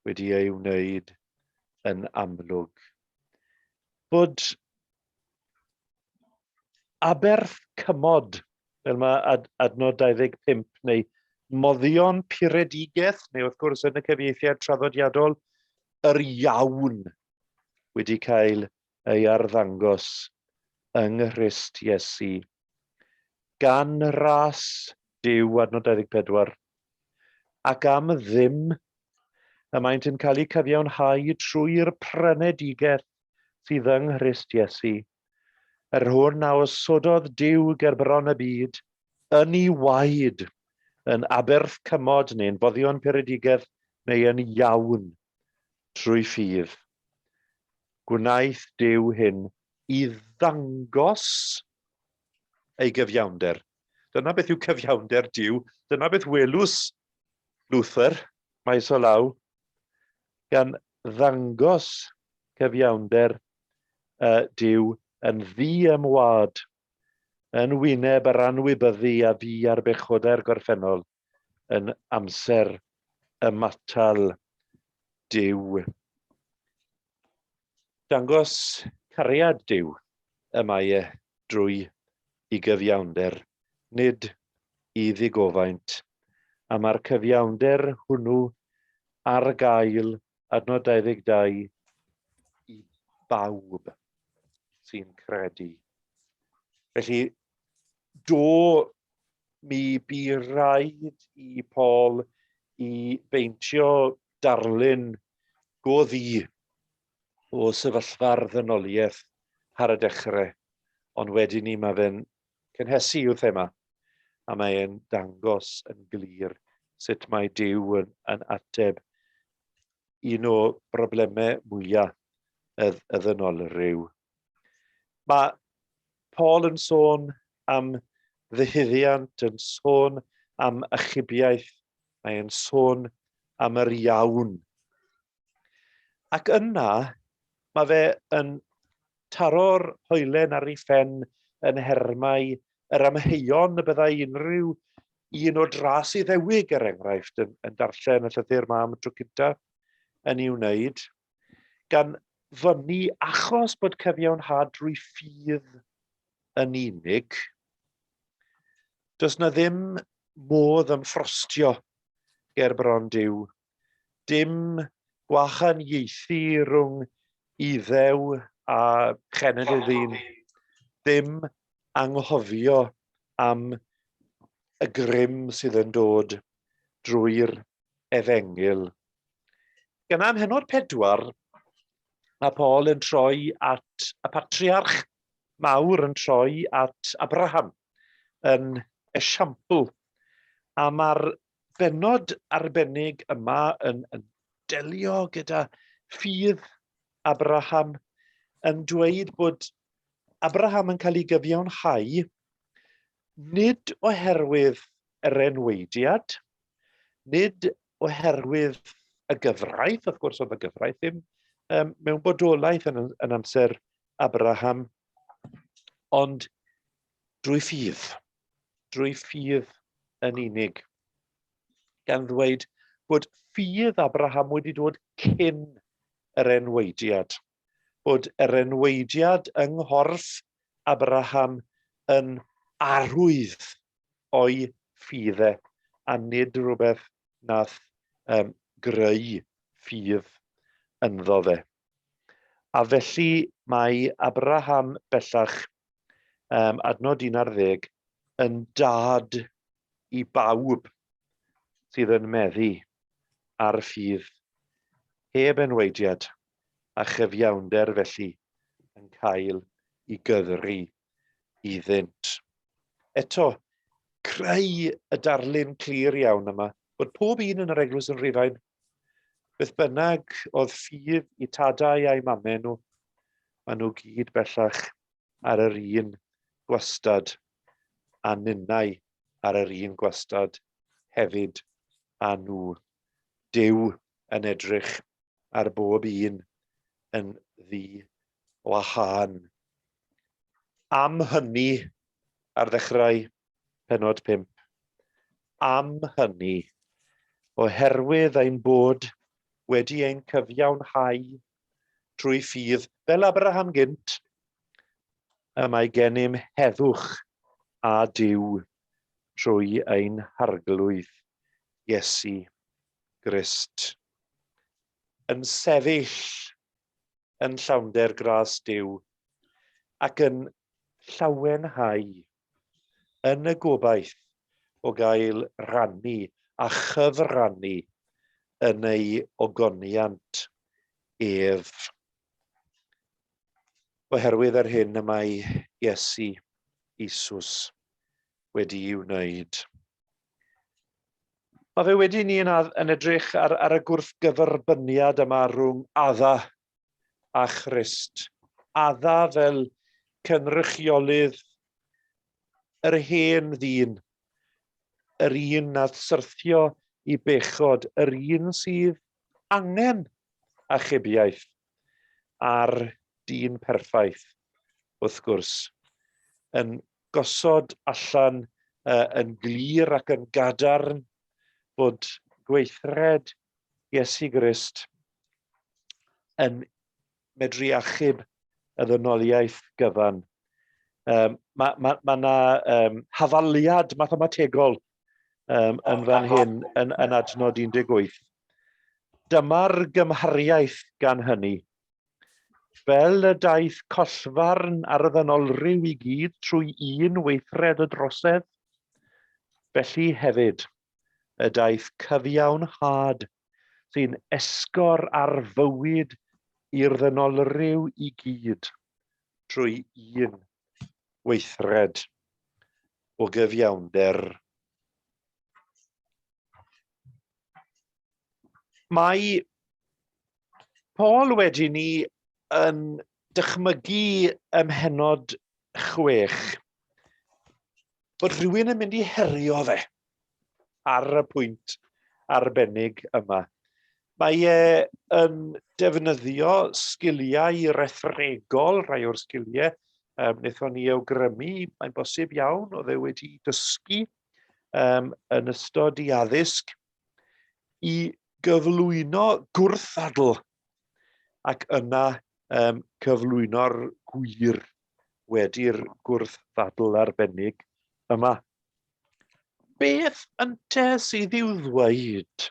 wedi ei wneud yn amlwg. Bod aberth cymod, fel mae ad, adnod 25, neu moddion puredigaeth, neu wrth gwrs yn y cyfieithiad traddodiadol, yr iawn wedi cael ei arddangos yng Nghrist Iesu. Gan ras Duw, adnod 24, ac am ddim y maent yn cael eu cyfiawnhau trwy'r prynedigaeth sydd yng Nghrist Iesu, yr hwn a osododd Duw ger bron y byd, yn ei waed, yn aberth cymod neu'n foddion puredigaeth neu yn iawn trwy ffydd. Gwnaeth Duw hyn i ddangos ei gyfiawnder. Dyna beth yw cyfiawnder Duw. Dyna beth welws Luther, maes o law, gan ddangos cyfiawnder uh, Duw yn ddiymwad, yn wyneb yr anwybyddu a fu ar bechodau'r gorffennol yn amser ymatal Duw. Dangos cariad Duw y mae e drwy i gyfiawnder, nid i ddigofaint. A mae'r cyfiawnder hwnnw ar gael, adnod 22, i bawb sy'n credu. Felly, do, mi bu raid i Paul i beintio darlun go ddu o sefyllfa'r ddynoliaeth ar y dechrau, ond wedyn ni mae fe'n cynhesu i'w thema, a mae e'n dangos yn glir sut mae Duw yn, yn ateb un o broblemau mwyaf y, y ddynolryw. Mae Paul yn sôn am ddyhuddiant, yn sôn am achubiaeth, mae e'n sôn am yr iawn. Ac yna, mae fe yn taro'r hoelen ar ei phen yn nhermau yr amheuon y byddai unrhyw un o dras Iddewig, er enghraifft, yn, yn darllen y llythyr ma am y tro cyntaf yn ei wneud, gan fynnu achos bod cyfiawnhad drwy ffydd yn unig, does na ddim modd ymffrostio ger bron Duw. Dim gwahaniaethu rhwng Iddew a chenedl ddyn. Dim anghofio am y grym sydd yn dod drwy'r efengyl. Gan am hynod pedwar, mae Paul yn troi at y patriarch mawr yn troi at Abraham yn esiampl. A mae'r bennod arbennig yma yn, yn delio gyda ffydd Abraham yn dweud bod Abraham yn cael ei gyfiawnhau nid oherwydd yr enweidiad, nid oherwydd y gyfraith, wrth gwrs oedd y gyfraith ddim um, mewn bodolaeth yn, yn amser Abraham, ond Drwy ffydd, drwy ffydd yn unig, gan ddweud bod ffydd Abraham wedi dod cyn yr enwaediad, bod yr enwaediad yng nghorff Abraham yn arwydd o'i ffydd e, a nid rhywbeth nath um, greu ffydd ynddo fe. A felly mae Abraham bellach, um, adnod 11, yn dad i bawb sydd yn meddu ar ffydd, heb enwaediad a chyfiawnder felly yn cael i gyfri iddynt. Eto, creu y darlun clir iawn yma, bod pob un yn yr eglwys yn Rhufain, beth bynnag oedd ffydd i tadau a'i mamau nhw, maen nhw gyd bellach ar yr un gwastad, a ninnau ar yr un gwastad hefyd â nhw. Duw yn edrych ar bob un yn ddi wahân. Am hynny, ar ddechrau penod 5, am hynny, oherwydd ein bod wedi ein cyfiawnhau trwy ffydd fel Abraham gynt, y mae gennym heddwch â Duw trwy ein Harglwydd Iesu Grist. Yn sefyll yn llawnder gras Duw ac yn llawenhau yn y gobaith o gael rhannu a chyfrannu yn ei ogoniant ef. Oherwydd yr hyn y mae Iesu, Isus, wedi'i wneud. Mae fe wedi ni yn, yn edrych ar, ar y gwrthgyferbyniad yma rhwng Adda a Christ. Adda fel cynrychiolydd yr hen ddyn, yr un nath syrthio i bechod, yr un sydd angen achubiaeth, a'r dyn perffaith, wrth gwrs, yn gosod allan uh, yn glir ac yn gadarn bod gweithred Iesu Grist yn medru achub y ddynoliaeth gyfan. Um, mae ma, ma yna um, hafaliad mathemategol um, yn fan hyn yn, yn adnod 18. Dyma'r gymhariaeth gan hynny. Fel y daeth collfarn ar y ddynolryw i gyd trwy un weithred y drosedd, felly hefyd y daeth cyfiawnhad sy'n esgor ar fywyd i'r ddynolryw i gyd trwy un weithred o gyfiawnder. Mae Paul wedyn ni yn dychmygu ym mhennod 6 bod rhywun yn mynd i herio fe ar y pwynt arbennig yma. Mae e yn defnyddio sgiliau rethregol, rhai o'r sgiliau um, wnaethon ni awgrymu, mae'n bosib iawn, oedd e wedi dysgu um, yn ystod i addysg, i gyflwyno gwrthddadl ac yna um, cyflwyno'r gwir wedi'r gwrthddadl arbennig yma. Beth ynte sydd i'w ddweud?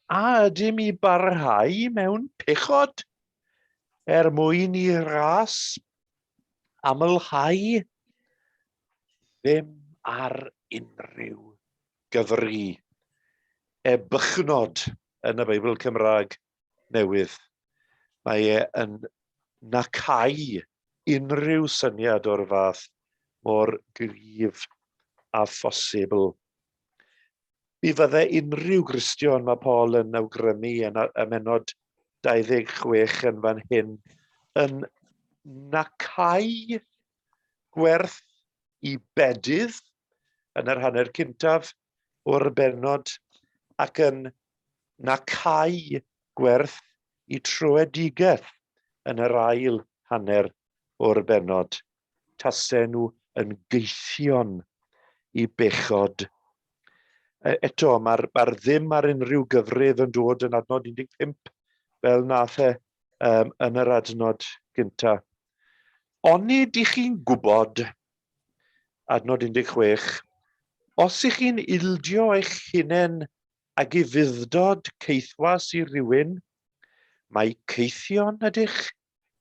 A ydym i barhau mewn pechod er mwyn i ras amlhau? Ddim ar unrhyw gyfri ebychnod yn y Beibl Cymraeg Newydd. Mae e yn nacau unrhyw syniad o'r fath mor gryf â phosibl. Mi fydde unrhyw Gristion, mae Paul yn awgrymu yn ymennod 26 yn fan hyn, yn nacau gwerth i bedydd yn yr hanner cyntaf o'r bennod ac yn nacau gwerth i troedigaeth yn yr ail hanner o'r bennod. Tasen nhw yn geithion i bechod. E, eto, mae'r mae ddim ar unrhyw gyfrif yn dod yn adnod 15, fel nath e um, yn yr adnod gynta. Onid i chi'n gwybod, adnod 16, os i chi'n ildio eich hunain ag ufudd-dod caethwas i rywun, mae caethion ydych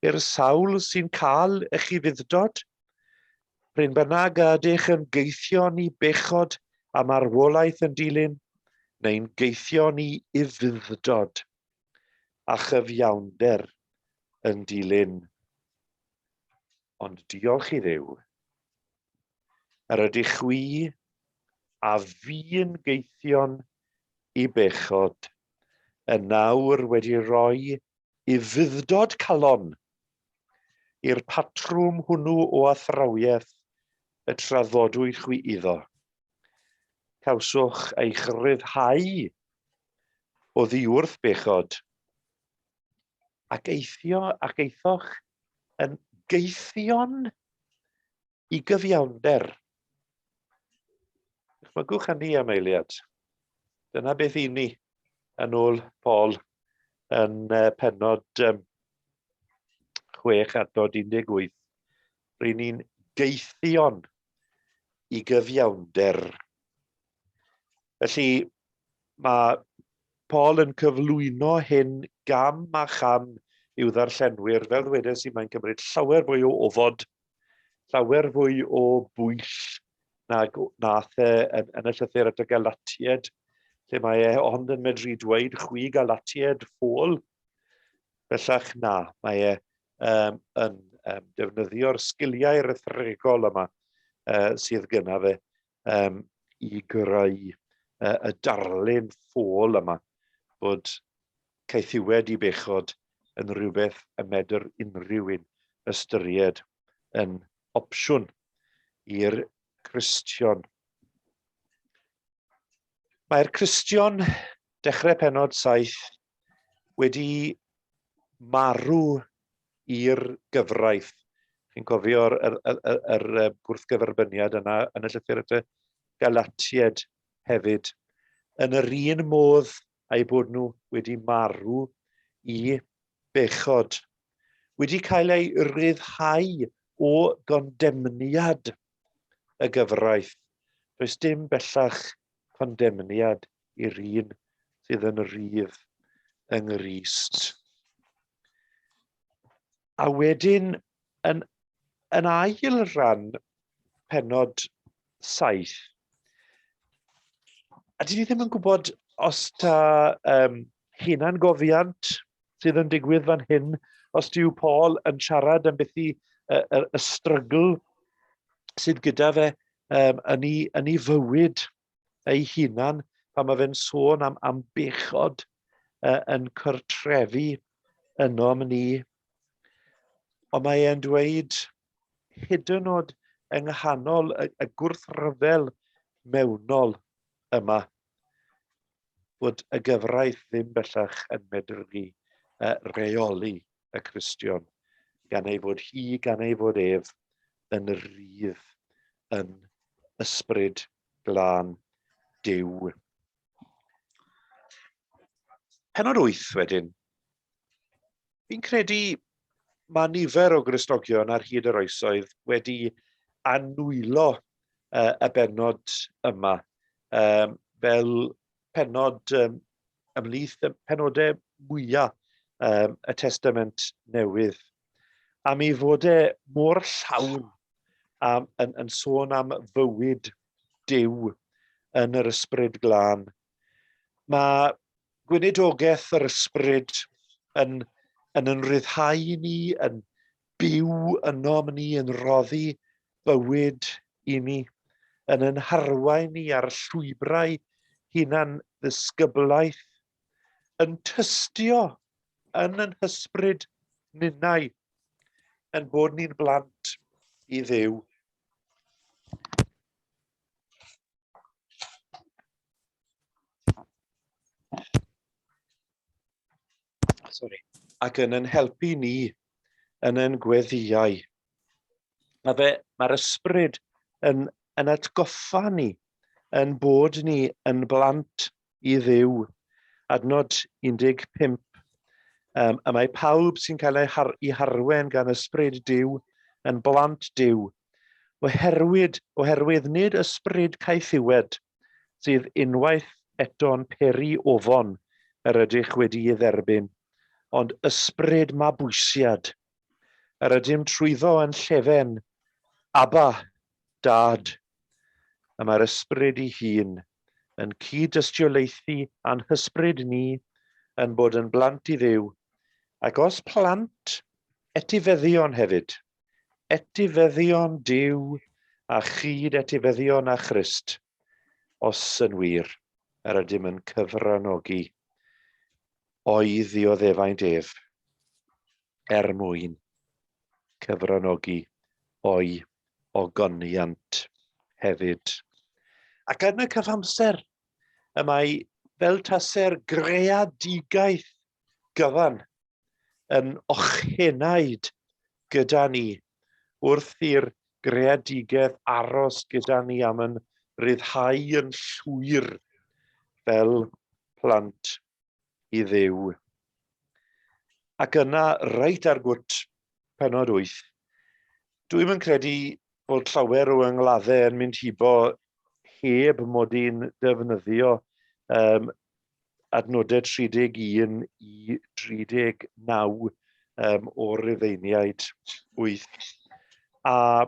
i'r sawl sy'n cael eich ufudd-dod? Pryn bynnag a ydych yn gaethion i bechod a marwolaeth yn dilyn, neu'n gaethion i ufudd-dod a chyfiawnder yn dilyn. Ond diolch i Dduw, yr ydych chwi a fu'n gaethion i bechod, yn nawr wedi rhoi ufudd-dod calon i'r patrwm hwnnw o athrawiaeth y traddodwyd chwi iddo. Cawswch eich rhyddhau oddi wrth bechod, ac eithio ac eithoch yn gaethion i gyfiawnder. Dychmygwch hynny am eiliad. Dyna beth i ni, yn ôl Paul, yn pennod um, 6 adnod 18. Ry'n ni'n geithion i gyfiawnder. Felly, mae Paul yn cyflwyno hyn gam a cham i'w ddarllenwyr. Fel ddwedes i, mae'n cymryd llawer fwy o ofod, llawer fwy o bwyll nag nath e yn, yn y llythyr at y Galatied, lle mae e ond yn medru dweud chwi Galatied ffôl. Bellach na, mae e um, yn um, defnyddio'r sgiliau rhethregol yma uh, sydd gyda fe um, i greu uh, y darlun ffôl yma bod caethiwed i bechod yn rhywbeth y medr unrhyw un ystyried yn opsiwn i'r Cristion. Mae'r Cristion, dechrau penod 7, wedi marw i'r gyfraith. Chi'n cofio'r yr, yr, yr, yr gwrthgyferbyniad yna yn y llythyr at y Galatied hefyd. Yn yr un modd a'u bod nhw wedi marw i bechod, wedi cael eu rhyddhau o gondemniad y gyfraith. Does dim bellach condemniad i'r un sydd yn rhydd yng Nghrist. A wedyn, yn, yn ail ran penod 7, a dyn ni ddim yn gwybod os ta um, hunan gofiant sydd yn digwydd fan hyn, os dyw Paul yn siarad am beth i y, y, y strygl sydd gyda fe um, yn, ei, yn ei fywyd ei hunan, pan mae fe'n sôn am, am bechod uh, yn cyrtrefu ynom ni. Ond mae e'n dweud, hyd yn oed yng nghanol y, y gwrthryfel mewnol yma, bod y gyfraith ddim bellach yn medru uh, reoli y Cristion, gan ei fod hi, gan ei fod ef, yn rhydd yn ysbryd glân Duw. Penod 8 wedyn. Fi'n credu mae nifer o Gristnogion ar hyd yr oesoedd wedi anwylo uh, y bennod yma um, fel pennod um, ymhlith y penodau mwyaf um, y Testament Newydd. Am ei fod e mor llawn am, yn, yn sôn am fywyd Duw yn yr Ysbryd Glân. Mae gweinidogaeth yr Ysbryd yn, yn yn rhyddhau ni, yn byw ynom ni, yn rhoddi bywyd i ni, yn yn harwain ni ar llwybrau hunan ddisgyblaeth, yn tystio yn yn hysbryd ninnau, yn bod ni'n blant i Dduw. Sorry. Ac yn yn helpu ni yn yn gweddïau. Mae fe, mae'r ysbryd yn, yn atgoffa ni yn bod ni yn blant i Dduw. Adnod 15. Um, y mae pawb sy'n cael ei, har i harwen gan ysbryd Duw yn blant Duw. Oherwydd, oherwydd nid ysbryd caethiwed sydd unwaith eto'n peri ofon yr ydych wedi'i dderbyn, ond ysbryd mabwysiad. Yr ydym trwyddo yn llefen, Abba, Dad. Y mae'r ysbryd ei hun yn cyd-dystiolaethu â'n hysbryd ni yn bod yn blant i Dduw, ac os plant, etifeddion hefyd, etifeddion Duw a chyd-etifeddion â Christ, os yn wir yr ydym yn cyfranogi o'i ddioddefaint ef, er mwyn cyfranogi o'i ogoniant hefyd. Ac yn y cyfamser, y mae fel tase'r greadigaeth gyfan yn ochenaid gyda ni wrth i'r greadigaeth aros gyda ni am yn ryddhau yn llwyr fel plant i Dduw. Ac yna, reit ar gwt pennod 8, dwi'm yn credu bod llawer o yngladdau yn mynd hibo heb mod i'n defnyddio um, adnodau 31 i 39 um, o'r Rufeiniaid 8. A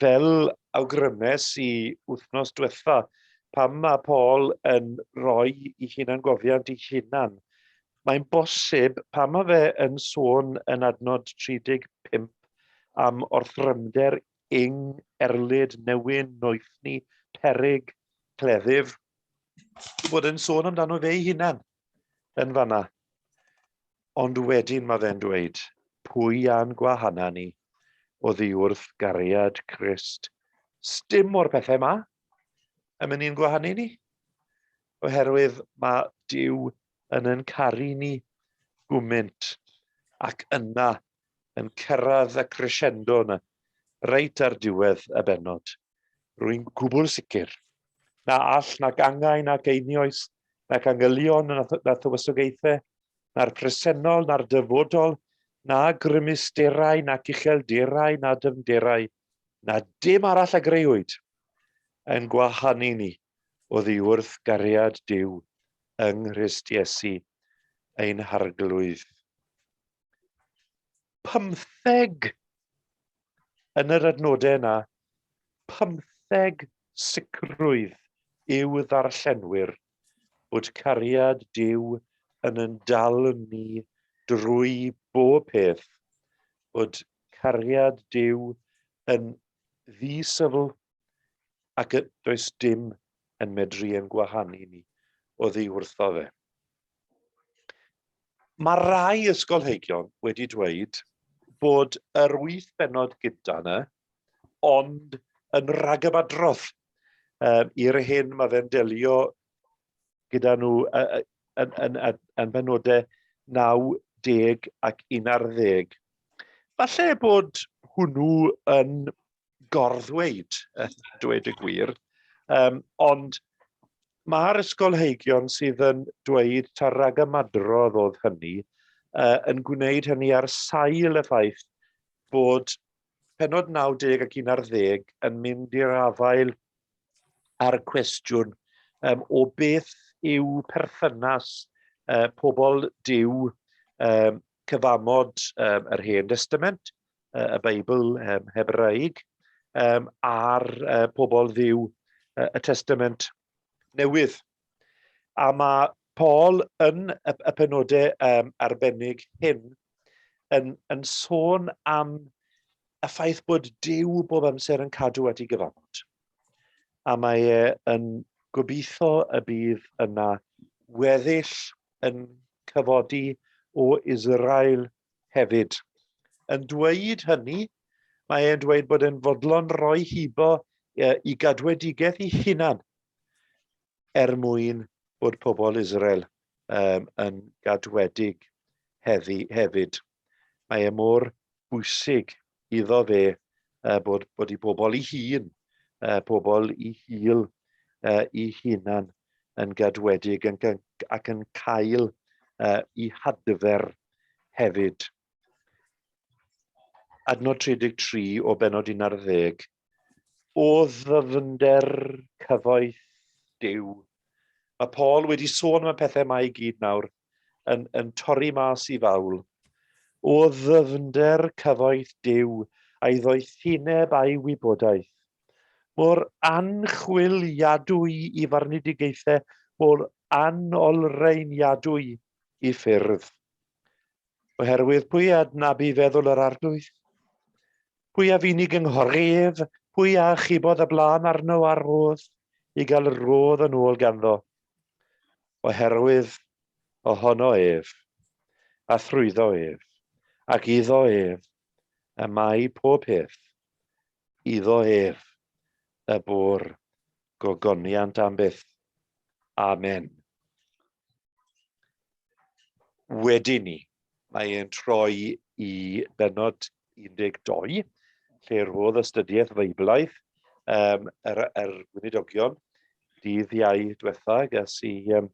fel awgrymes i wythnos diwetha, pam mae Paul yn rhoi i hunangofiant i hunan, mae'n bosib pam mae fe yn sôn yn adnod 35 am orthrymder ing, erlid, newyn, noethni, peryg, cleddyf, bod yn sôn amdano fe ei hunan yn fanna. Ond wedyn mae fe'n dweud, pwy a'n gwahana ni oddi wrth gariad Crist? Sdim o'r pethau ma yn mynd i'n gwahanu ni, oherwydd mae Duw yn yn caru ni gwmynt ac yna yn cyrraedd y crescendo yna, reit ar diwedd y bennod. Rwy'n gwbl sicr na all nac angau nac einioes nac angylion na thywysogaethau na'r presennol na'r dyfodol na grymusterau nac uchelderau na dyfnderau na dim arall a greuwyd yn gwahanu ni oddi wrth gariad Duw yng Nghrist Iesu ein Harglwydd. 15 yn yr adnodau yna, 15 sicrwydd i'w ddarllenwyr bod cariad Duw yn yn dal ni drwy bob peth, bod cariad Duw yn ddi-syfl ac does dim yn medru ein gwahanu ni oddi wrtho fe. Mae rai ysgolheigion wedi dweud bod yr wyth bennod gyda yna, ond yn rhagymadrodd um, i'r hyn mae fe'n delio gyda nhw yn, yn, yn, yn benodau 9, 10 ac 11. Falle bod hwnnw yn gorddweud, dweud y gwir. Um, ond mae'r ysgolheigion sydd yn dweud ta rhagymadrodd oedd hynny, uh, yn gwneud hynny ar sail y ffaith bod penod 90 ac 11 yn mynd i'r afael ar y cwestiwn um, o beth yw perthynas uh, pobl Duw um, cyfamod um, yr Hen Testament, y Beibl um, Hebraeg, um, a'r uh, pobl ddiw uh, y Testament Newydd. A mae Paul yn y, y penodau um, arbennig hyn yn, yn sôn am y ffaith bod Duw bob amser yn cadw at ei gyfamod. A mae e yn gobeithio y bydd yna weddill yn cyfodi o Israel hefyd. Yn dweud hynny, mae e'n dweud bod e'n fodlon rhoi hibo i gadwedigaeth ei hunan er mwyn bod pobl Israel um, yn gadwedig heddi, hefyd. Mae e mor bwysig iddo fe Bod, bod i bobl i hun, pobl i hil i hunan yn gadwedig yn, ac yn cael i hadfer hefyd. Adnod 33 o benod 11. O ddyfnder cyfoeth Duw. Mae Paul wedi sôn am y pethau yma i gyd nawr, yn, yn torri mas i fawl. O ddyfnder cyfoeth Duw a'i ddoethineb a'i wybodaeth. Mor anchwiliadwy i farnedigaethau, mor anolrheiniadwy i ffyrdd. Oherwydd pwy a adnabu feddwl yr Arglwydd? Pwy a fu'n i gynghori ef? Pwy a achubodd y blaen arno a'r rodd i gael y rodd yn ôl ganddo? Oherwydd ohono ef, a thrwyddo ef, ac iddo ef, y mae pob peth, iddo ef y bo'r gogoniant am byth. Amen. Wedyn ni, mae e'n troi i benod 12, lle roedd astudiaeth Feiblaidd um, yr, yr gweinidogion dydd Iau diwetha, ges i um,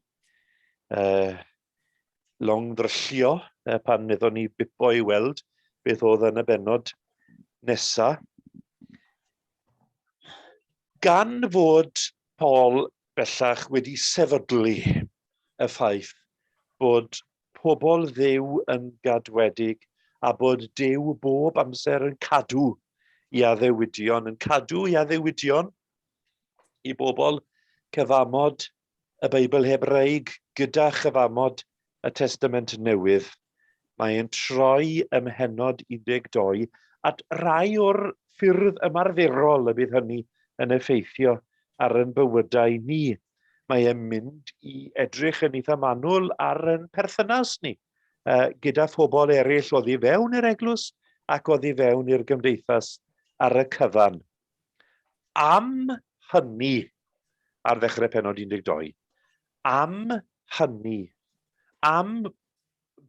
longddryllio pan wnaethon ni bipo i weld beth oedd yn y bennod nesa. Gan fod Paul bellach wedi sefydlu y ffaith bod pobl Dduw yn gadwedig a bod Duw bob amser yn cadw i addewidion, yn cadw i addewidion i bobl cyfamod y Beibl Hebreig gyda chyfamod y Testament Newydd. Mae'n troi ym mhennod 12 at rai o'r ffyrdd ymarferol y bydd hynny yn effeithio ar yn bywydau ni. Mae e'n mynd i edrych yn eitha manwl ar yn perthynas ni gyda phobl eraill oddi fewn i'r eglwys ac oddi fewn i'r gymdeithas ar y cyfan. Am hynny, ar ddechrau penod 12, am hynny, am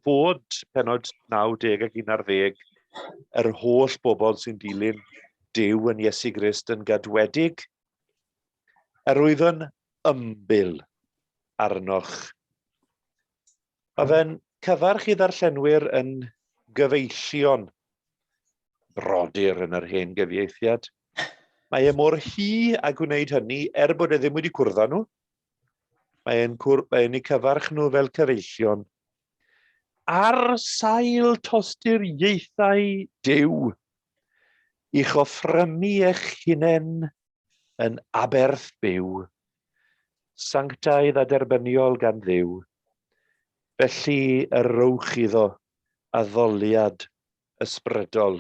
fod penod 9, 10 ac 11, yr holl bobl sy'n dilyn Duw yn Iesu Grist yn gadwedig, yr wyf yn ymbil arnoch. Mae fe'n cyfarch i ddarllenwyr yn gyfeillion, brodyr yn yr hen gyfieithiad. Mae e mor hy a gwneud hynny er bod e ddim wedi cwrdd â nhw. Mae e'n mae e'n eu cyfarch nhw fel cyfeillion. Ar sail tosturiaethau Duw, i'ch offrymu eich hunain yn aberth byw, sanctaidd a derbyniol gan Dduw. Felly y rowch iddo addoliad ysbrydol.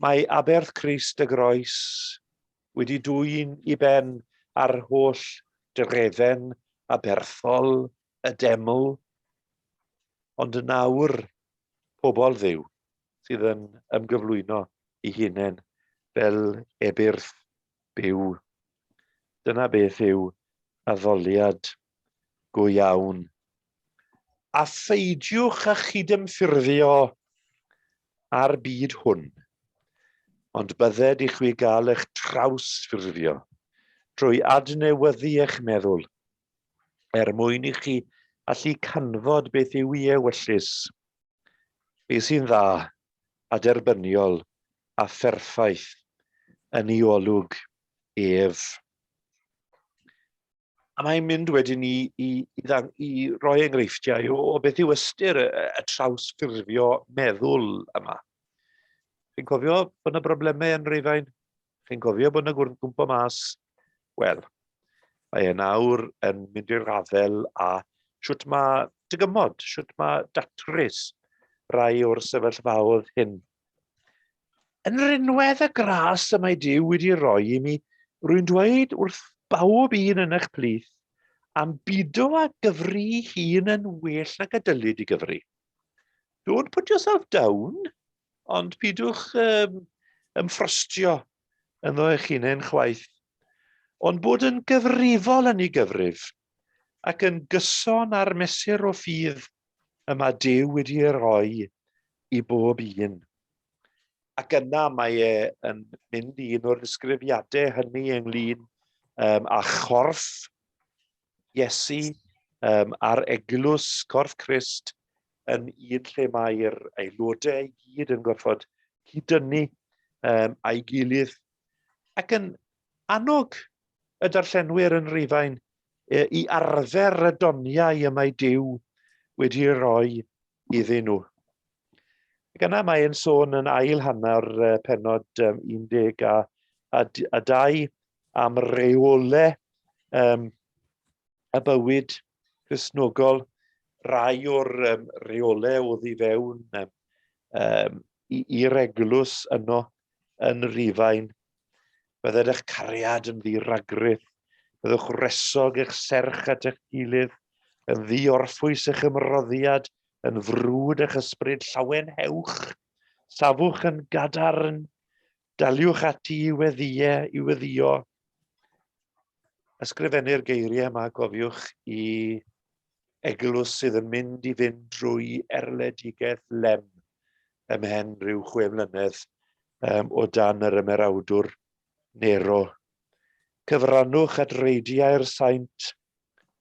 Mae aberth Crist y groes wedi dwyn i ben ar holl drefen aberthol y deml, ond nawr pobl Dduw sydd yn ymgyflwyno i hunain fel ebyrth byw. Dyna beth yw addoliad go iawn. A pheidiwch â chydymffurfio â'r byd hwn, ond bydded i chwi gael eich trawsffurfio drwy adnewyddu eich meddwl, er mwyn i chi allu canfod beth yw ei ewyllys, beth sy'n dda a derbyniol a pherffaith yn ei olwg ef. A mae'n mynd wedyn i, i, i, ddang, i roi enghreifftiau o, o beth yw ystyr y, y trawsffurfio meddwl yma. Chi'n cofio bod yna broblemau yn Rhufain? Chi'n cofio bod yna gwmpo mas? Wel, mae e nawr yn mynd i'r afael a shwt mae dygymod, shwt mae datrys rai o'r sefyllfaoedd hyn. Yn rinwedd y gras y mae Duw wedi roi i mi, rwy'n dweud wrth bawb un yn eich plith, am bido â gyfri hun yn well nag y dylid i gyfri. Don't put yourself down, ond pidwch um, ymffrostio ynddo eich hunain chwaith. Ond bod yn gyfrifol yn ei gyfrif, ac yn gyson â'r mesur o ffydd y mae Duw wedi ei roi i bob un. Ac yna mae e yn mynd i un o'r disgrifiadau hynny ynglyn â chorff Iesu a'r eglwys, corff Crist, yn un lle mae'r aelodau i gyd yn gorfod cydynnu a'i gilydd ac yn annog y darllenwyr yn Rhufain i arfer y doniau y mae Duw wedi rhoi iddyn nhw. Ac yna mae'n sôn yn ail hanner penod 12 am reolau y bywyd Cristnogol, rai o'r reolau oddi fewn i'r eglwys yno yn Rufain. Bydded eich cariad yn ddi-ragrith, byddwch wresog eich serch at eich gilydd, yn ddi-orffwys eich ymroddiad, yn frwd eich ysbryd, llawenhewch, safwch yn gadarn, daliwch ati i weddïe, i weddïo. Ysgrifennu'r geiriau yma, cofiwch, i eglwys sydd yn mynd i fynd drwy erledigaeth lem ymhen rhyw 6 mlynedd o dan yr ymerawdwr Nero. Cyfrannwch at reidiau'r saint,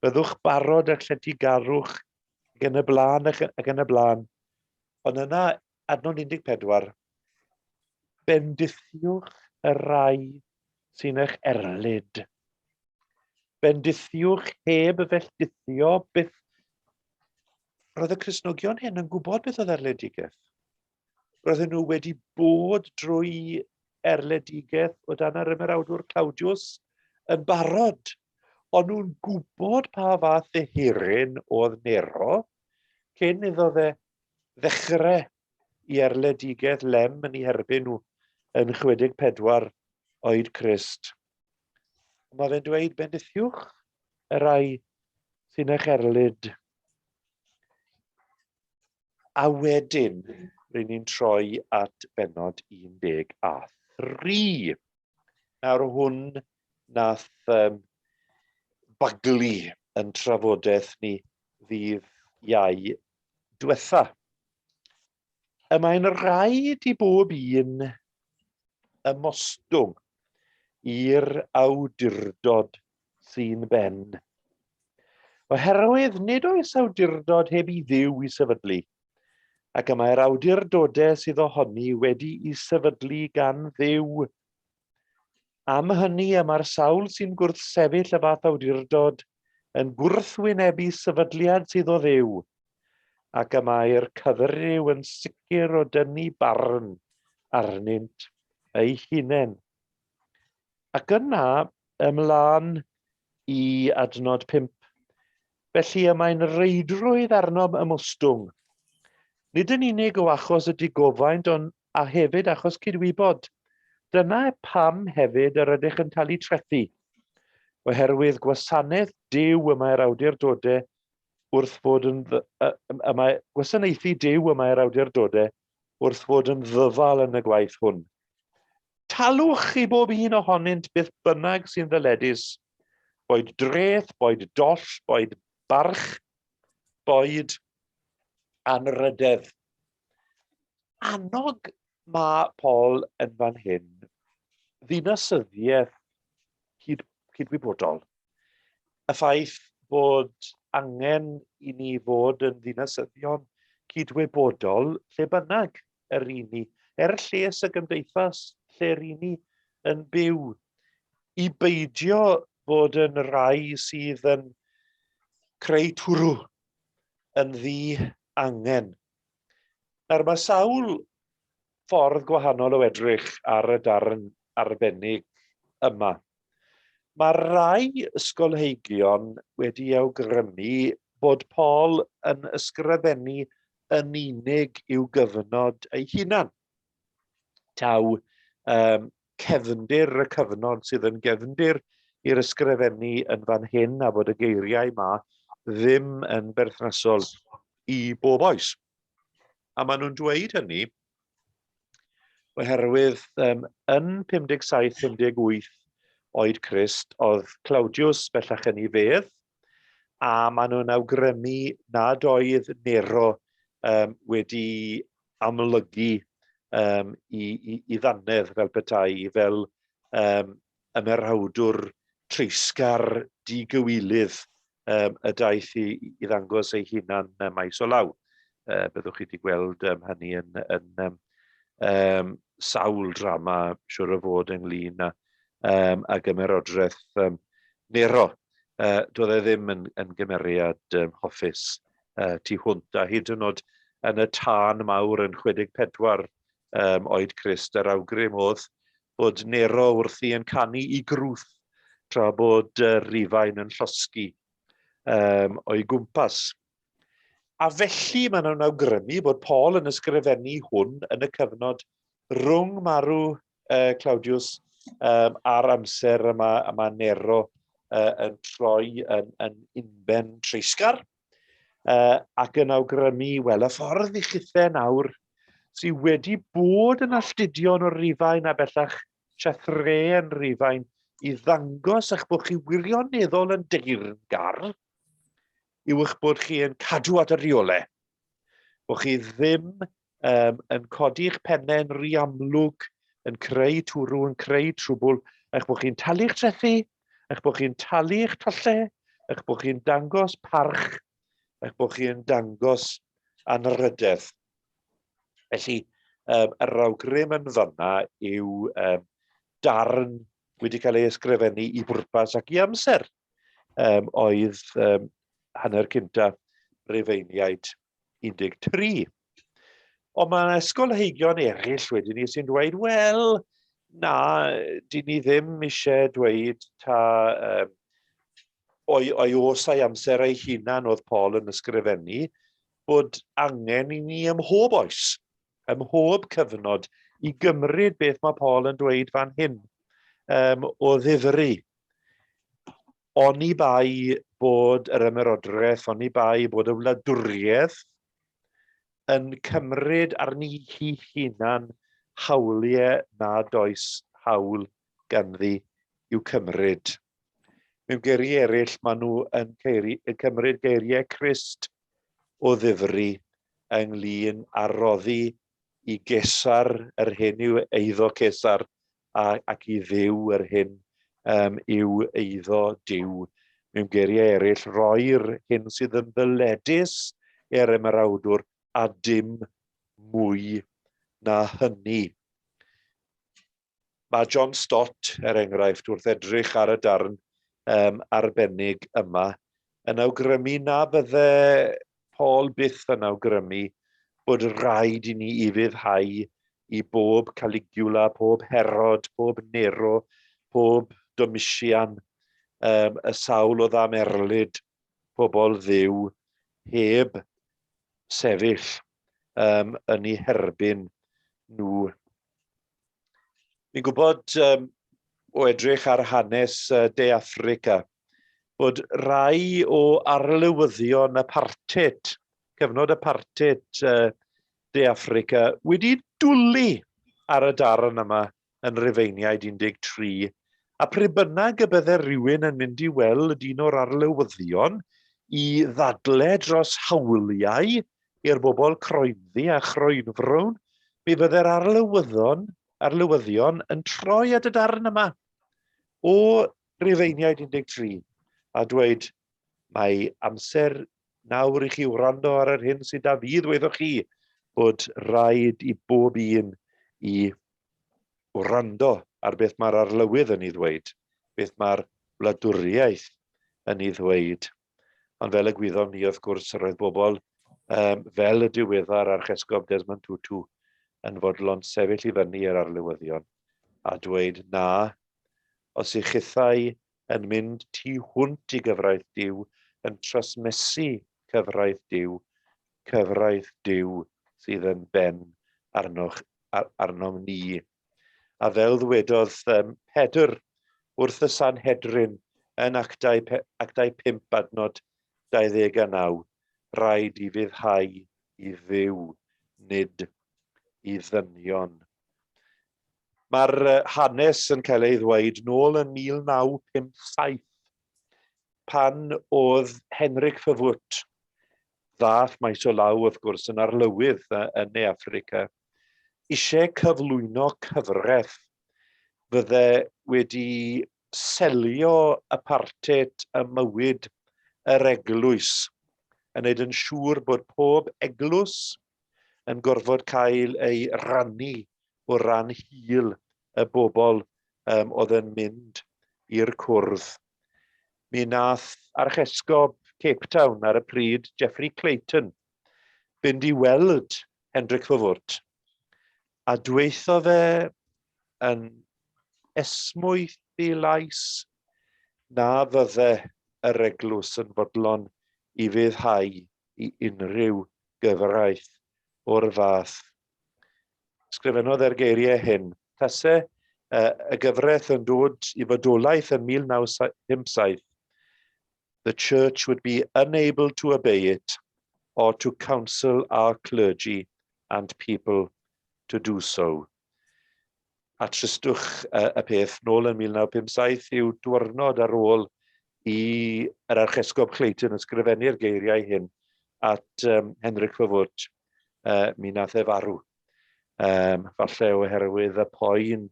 byddwch barod a lletygarwch ac yn y blaen ac yn y blaen. Ond yna, adnod 14, bendithiwch y rhai sy'n eich erlid. Bendithiwch heb felldithio byth. Roedd y Cristnogion hyn yn gwybod beth oedd erledigaeth. Roedden nhw wedi bod drwy erledigaeth o dan yr ymerawdwr Claudius yn barod. O'n nhw'n gwybod pa fath ddihiryn oedd Nero cyn iddo fe ddechrau i erledigaeth lem yn eu herbyn nhw yn 64 oed Crist. Mae fe'n dweud, bendithiwch y rhai sy'n eich erlid. A wedyn, ry'n ni'n troi at bennod 13. Nawr hwn nath baglu yn trafodaeth ni ddydd Iau diwetha. Y mae'n rhaid i bob un ymostwng i'r awdurdod sy'n ben. Oherwydd nid oes awdurdod heb i Dduw i sefydlu, ac y mae'r awdurdodau sydd ohoni wedi'i sefydlu gan Dduw. Am hynny y mae'r sawl sy'n gwrthsefyll y fath awdurdod yn gwrthwynebu sefydliad sydd o Dduw, ac y mae'r cyfryw yn sicr o dynnu barn arnynt eu hunain. Ac yna, ymlaen i adnod 5. Felly y mae'n reidrwydd arnom ymostwng, nid yn unig o achos y digofaint ond a hefyd achos cydwybod. Dyna pam hefyd yr ydych yn talu trethi, oherwydd gwasanaeth Duw y mae'r awdurdodau wrth fod yn y mae gwasanaethu Duw y mae'r awdurdodau wrth fod yn ddyfal yn y gwaith hwn. Talwch i bob un ohonynt beth bynnag sy'n ddyledus, boed dreth, boed doll, boed barch, boed anrhydedd. Annog mae Paul yn fan hyn ddinasyddiaeth cyd, cydwybodol. Y ffaith bod angen i ni fod yn ddinasyddion cydwybodol lle bynnag yr i ni, er lles y gymdeithas lle yr i ni yn byw, i beidio bod yn rai sydd yn creu twrw yn ddi angen. Nawr mae sawl ffordd gwahanol o edrych ar y darn arbennig yma. Mae rhai ysgolheigion wedi awgrymu bod Paul yn ysgrifennu yn unig i'w gyfnod ei hunan. Taw cefndir y cyfnod sydd yn gefndir i'r ysgrifennu yn fan hyn a bod y geiriau yma ddim yn berthnasol i bob oes. A maen nhw'n dweud hynny oherwydd yn 57-58 oed Crist oedd Claudius bellach yn ei fedd, a maen nhw'n awgrymu nad oedd Nero wedi amlygu um, i, i, i ddannedd fel petai, fel um, ymerawdwr treisgar digywilydd um, y daeth i, i ddangos ei hunan maes o law. Byddwch chi wedi gweld um, hynny yn, yn um, um, sawl drama, siwr o fod ynglyn â, um, ag ymerodraeth um, Nero. Doedd e ddim yn, yn gymeriad um, hoffus tu hwnt, a hyd yn oed yn y tân mawr yn 64 um, oed Crist, yr awgrym oedd bod Nero wrthi yn canu i grwth tra bod Rufain yn llosgi um, o'i gwmpas. A felly maen nhw'n awgrymu bod Paul yn ysgrifennu hwn yn y cyfnod rhwng marw Claudius um, a'r amser yma, yma Nero yn troi yn, yn unben treisgar, ac yn awgrymu, wel, y ffordd i chithe nawr sydd wedi bod yn alltudion o Rufain a bellach Chethre yn Rufain i ddangos eich bod chi wirioneddol yn deyrngar, yw eich bod chi yn cadw at y rheolau. Bod chi ddim um, yn codi'ch pennau'n rhy amlwg, yn creu twrw, yn creu trwbwl, eich bod chi'n talu'ch trethi, eich bod chi'n talu eich tollau, eich bod chi'n dangos parch, eich bod chi'n dangos anrhydedd. Felly, um, yr awgrym yn fanna yw um, darn wedi cael ei ysgrifennu i bwrpas ac i amser um, oedd um, hanner cynta Rufeiniaid 13. Ond mae yna ysgolheigion eraill wedyn ni sy'n dweud, wel, na, dyn ni ddim eisiau dweud ta um, o'i, o'i os a'i amser ei hunan oedd Paul yn ysgrifennu, bod angen i ni ym mhob oes, ym mhob cyfnod, i gymryd beth mae Paul yn dweud fan hyn um, o ddifri. Oni bai bod yr ymerodraeth, oni bai bod y wladwriaeth yn cymryd arni hi hunan hawliau nad oes hawl ganddi i'w cymryd. Mewn geiriau eraill, maen nhw yn, ceiri, yn cymryd geiriau Crist o ddifri ynglyn â roddi i Gesar yr hyn yw eiddo Cesar a, ac i Dduw yr hyn um, yw eiddo Duw. Mewn geiriau eraill, roi'r hyn sydd yn ddyledus i'r ymerawdwr a dim mwy na hynny. Mae John Stott, er enghraifft, wrth edrych ar y darn um, arbennig yma, yn awgrymu na fydde Paul byth yn awgrymu bod rhaid i ni ufuddhau i bob Caligula, pob Herod, pob Nero, pob Domitian, um, y sawl oedd am erlid pobl ddiw heb sefyll um, yn eu herbyn nhw. Fi'n gwybod um, o edrych ar hanes uh, De Affrica bod rai o arlywyddion apartheid, cyfnod apartheid uh, De Affrica, wedi dwlu ar y darn yma yn Rufeiniaid 13, a pryd bynnag y bydde rhywun yn mynd i weld un o'r arlywyddion i ddadle dros hawliau i'r bobl croenddu a chroenfrown, mi fydde'r arlywyddon, arlywyddion yn troi at y darn yma o Rufeiniaid 13 a dweud, mae amser nawr i chi wrando ar yr hyn sydd da fi ddweud chi, bod rhaid i bob un i wrando ar beth mae'r arlywydd yn ei ddweud, beth mae'r wladwriaeth yn ei ddweud. Ond fel y gwyddom ni, wrth gwrs, yr oedd bobl um, fel y diweddar Archesgob Desmond Tutu yn fodlon sefyll i fyny i'r arlywyddion a dweud na, os ych chithau yn mynd tu hwnt i gyfraith Duw, yn trosmesu cyfraith Duw, cyfraith Duw sydd yn ben arnoch, ar, arnom ni. A fel ddwedodd um, Pedr wrth y Sanhedrin yn Actau, Actau 5 adnod 29, rhaid i fuddhau i Dduw, nid i ddynion. Mae'r hanes yn cael ei ddweud nôl yn 1957, pan oedd Henrik Verwoerd, ddath maes o law wrth gwrs yn arlywydd yn Ne Affrica, eisiau cyflwyno cyfraith fydde wedi selio apartheid ym mywyd yr eglwys, yn neud yn siŵr bod pob eglwys yn gorfod cael ei rannu o ran hil y bobl um, oedd yn mynd i'r cwrdd. Mi nath Archesgob Cape Town ar y pryd, Geoffrey Clayton, fynd i weld Hendrik Verwoerd a dweutho fe yn esmwyth ei lais na fydde yr eglwys yn fodlon i fuddhau i unrhyw gyfraith o'r fath. Ysgrifennodd e'r geiriau hyn, Tase y gyfraith yn dod i fodolaeth yn 1957, the church would be unable to obey it or to counsel our clergy and people to do so. A tristwch y peth, nôl yn 1957 yw dwrnod ar ôl i yr Archesgob Clayton ysgrifennu'r geiriau hyn at um, Henrik Verwoerd, mi nath e farw. Um, falle oherwydd y poen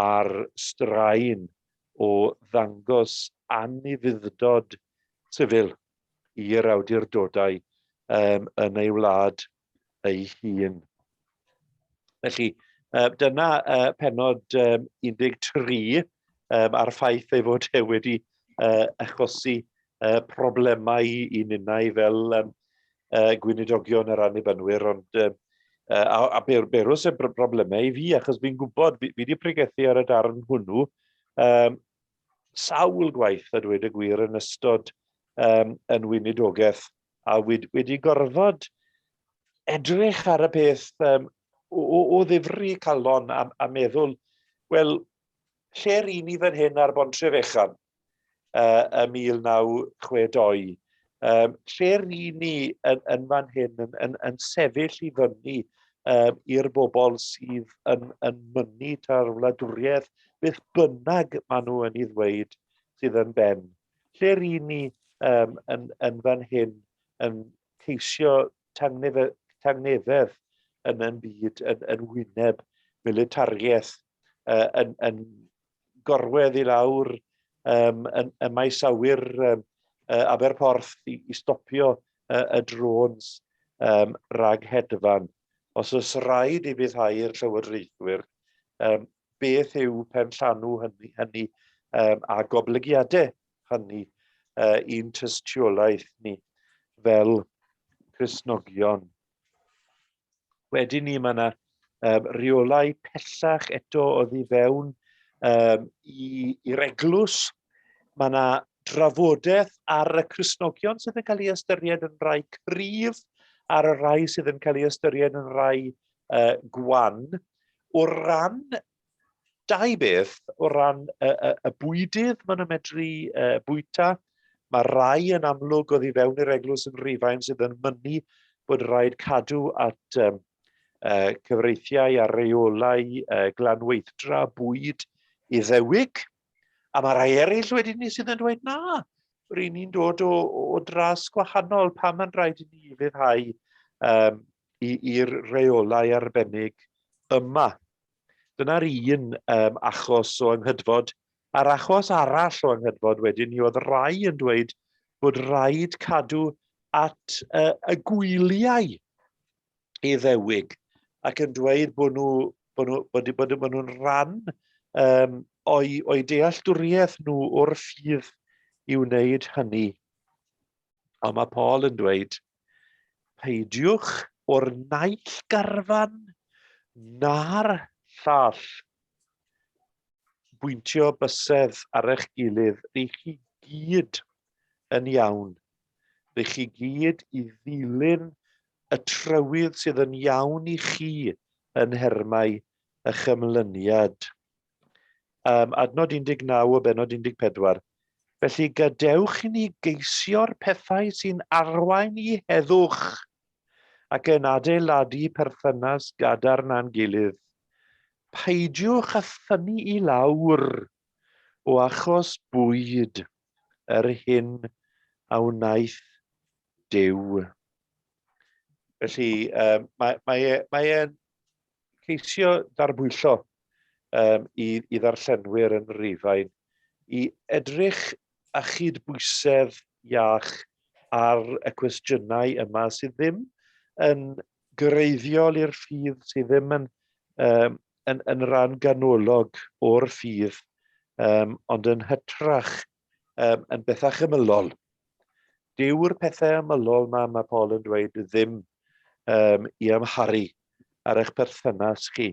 a'r straen o ddangos anufudd-dod sifil i'r awdurdodau um, yn ei wlad ei hun. Felly, uh, dyna uh, penod um, 13 um, a'r ffaith ei fod e wedi uh, achosi uh, problemau i ninnau fel um, uh, gweinidogion yr Annibynwyr, ond uh, a, a ber, berws y broblemau i fi, achos fi'n gwybod, fi, fi wedi pregethu ar y darn hwnnw um, sawl gwaith, a dweud y gwir, yn ystod um, yn weinidogaeth, a wedi, wedi gorfod edrych ar y peth um, o, o, o ddifri calon a, a meddwl, wel, lle ry'n ni fan hyn ar Bontrefechan uh, ym 1962? Um, lle ry'n ni yn, yn fan hyn yn, yn, yn sefyll i fyny um, i'r bobl sydd yn, yn mynnu ta'r wladwriaeth, beth bynnag maen nhw yn ei ddweud sydd yn ben. Lle ry'n ni um, yn, yn fan hyn yn ceisio tangnefedd, tangnefedd yn yn byd, yn, yn wyneb militariaeth, uh, yn, yn gorwedd i lawr um, yn, y maes awyr um, uh, Aberporth i, i stopio uh, y drones um, rhag hedfan. Os oes rhaid i fuddhau'r llywodraethwyr, um, beth yw penllanw hynny, hynny um, a goblygiadau hynny uh, i'n tystiolaeth ni fel Cristnogion. Wedyn ni, mae yna um, reolau pellach eto oddi fewn um, i'r eglwys. Mae yna drafodaeth ar y Cristnogion sydd yn cael ei ystyried yn rai cryf ar y rai sydd yn cael ei ystyried yn rai uh, gwan. O ran dau beth, o ran y, y, y bwydydd maen nhw'n medru uh, bwyta, mae rai yn amlwg oddi fewn i'r eglwys yn Rhufain sydd yn mynnu bod rhaid cadw at um, uh, cyfreithiau a reolau uh, glanweithdra bwyd Iddewig. A mae rhai eraill wedyn ni sydd yn dweud na, ry'n ni'n dod o, o dras gwahanol, pam mae'n rhaid i ni ufuddhau um, i'r reolau arbennig yma. Dyna'r un um, achos o anghydfod. A'r achos arall o anghydfod wedyn ni oedd rai yn dweud bod rhaid cadw at uh, y gwyliau Iddewig ac yn dweud bod nhw, bod nhw, bod, bod, bod nhw'n rhan um, o'i, o'i dealltwriaeth nhw o'r ffydd i wneud hynny. Ond mae Paul yn dweud, peidiwch o'r naill garfan na'r llall bwyntio bysedd ar eich gilydd. Rych chi gyd yn iawn. Rych chi gyd i ddilyn y trywydd sydd yn iawn i chi yn nhermau eich ymlyniad. Um, adnod 19 o benod 14. Felly gadewch i ni geisio'r pethau sy'n arwain i heddwch ac yn adeiladu perthynas gadarn â'n gilydd. Peidiwch â thynnu i lawr o achos bwyd yr hyn a wnaeth Duw. Felly, um, mae, mae, e, mae e'n ceisio darbwyllo um, i, i ddarllenwyr yn Rufain i edrych a chydbwysedd iach ar y cwestiynau yma sydd ddim yn greiddiol i'r ffydd, sydd ddim yn, um, yn, yn rhan ganolog o'r ffydd, um, ond yn hytrach um, yn bethau chymylol. Dyw'r pethau ymylol ma, mae Paul yn dweud, ddim um, i amharu ar eich perthynas chi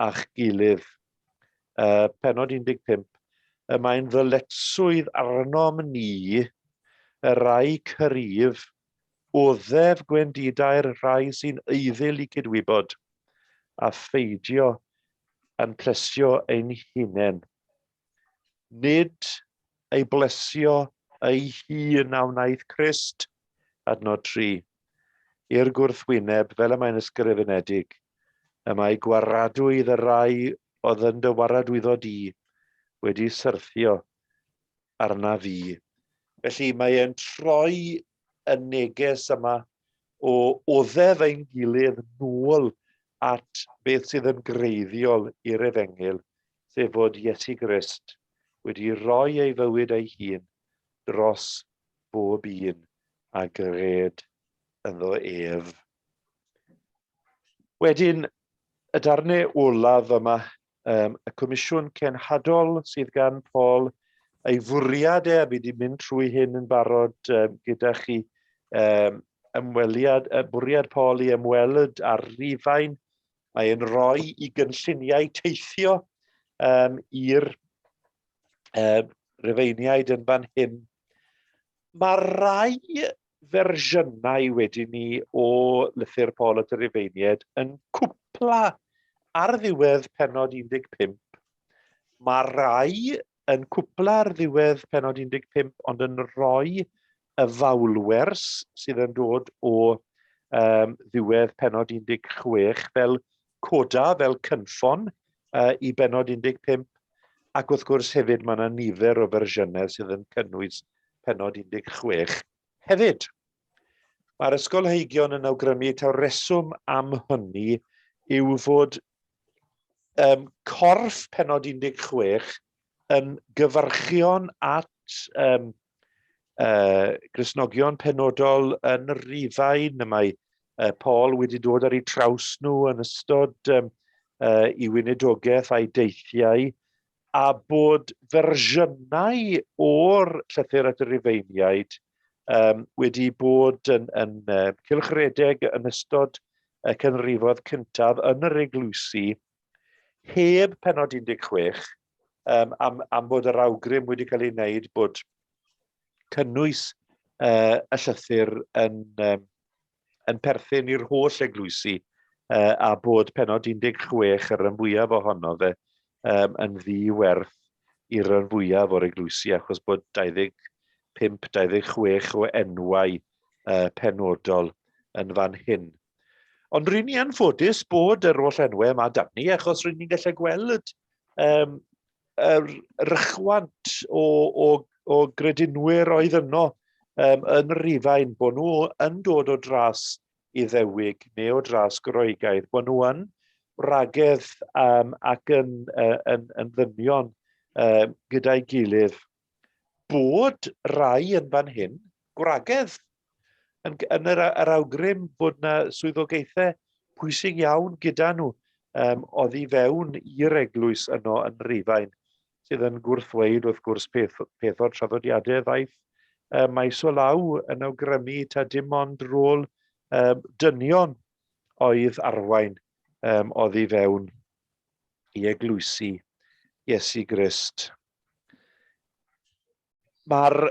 a'ch gilydd. Uh, penod 15, y mae'n ddyletswydd arnom ni, y rai cryf, oddef gwendidau'r rhai sy'n eiddil i cydwybod, a pheidio yn plesio ein hunain. Nid ei blesio ei hun a wnaeth Crist, adnod 3. I'r gwrthwyneb, fel y mae'n ysgrifenedig, y mae gwaradwydd y rhai oedd yn dy waradwyddo di wedi syrthio arna fi. Felly mae e'n troi y neges yma o oddef ein gilydd nôl at beth sydd yn greiddiol i'r efengyl, sef fod Iesu Grist wedi rhoi ei fywyd ei hun dros bob un a gred ynddo ef. Wedyn, y darnau olaf yma, um, y Comisiwn Cenhadol sydd gan Paul, ei fwriad e, a fi wedi mynd trwy hyn yn barod um, gyda chi, um, ymweliad, uh, bwriad Paul i ymweld ar Rufain. Mae e'n rhoi i gynlluniau teithio um, i'r um, Rufeiniaid yn fan hyn. Mae rai fersiynau wedyn ni o lythyr Paul at y Rufeiniaid yn cwpla ar ddiwedd pennod 15. Mae rai yn cwpla ar ddiwedd pennod 15 ond yn rhoi y fawlwers sydd yn dod o um, ddiwedd pennod 16 fel coda, fel cynffon uh, i bennod 15, ac wrth gwrs hefyd mae yna nifer o fersiynau sydd yn cynnwys pennod 16 hefyd. Mae'r ysgolheigion yn awgrymu taw reswm am hynny yw fod um, corff pennod 16 yn gyfarchion at um, uh, Gristnogion penodol yn Rufain, y mae uh, Paul wedi dod ar eu traws nhw yn ystod um, uh, i weinidogaeth a'i deithiau, a bod fersiynau o'r llythyr at y Rufeiniaid um, wedi bod yn, yn uh, cylchredeg yn ystod y canrifoedd cyntaf yn yr eglwysi heb penod 16, um, am, am bod yr awgrym wedi cael ei wneud bod cynnwys uh, y llythyr yn, um, yn perthyn i'r holl eglwysi uh, a bod penod 16 yr rhan fwyaf ohono fe um, yn ddi-werth i'r rhan fwyaf o'r eglwysi achos bod 25-26 o enwau uh, penodol yn fan hyn. Ond ry'n ni anffodus bod yr holl enwau yma dan ni, achos ry'n ni'n gallu gweld um, yr rychwant o, o, o gredinwyr oedd yno um, yn Rufain, bod nhw yn dod o dras Iddewig neu o dras Groegaidd, bod nhw yn wragedd um, ac yn, uh, yn, yn ddynion uh, gyda'i gilydd. Bod rai yn fan hyn, gwragedd, yn, yn yr, yr awgrym bod yna swyddogaethau pwysig iawn gyda nhw um, oddi fewn i'r eglwys yno yn Rufain, sydd yn gwrthweud wrth gwrs peth, peth o'r traddodiadau ddaeth um, maes o law yn awgrymu ta dim ond rôl um, dynion oedd arwain um, oddi fewn i eglwysi Iesu Grist. Mae'r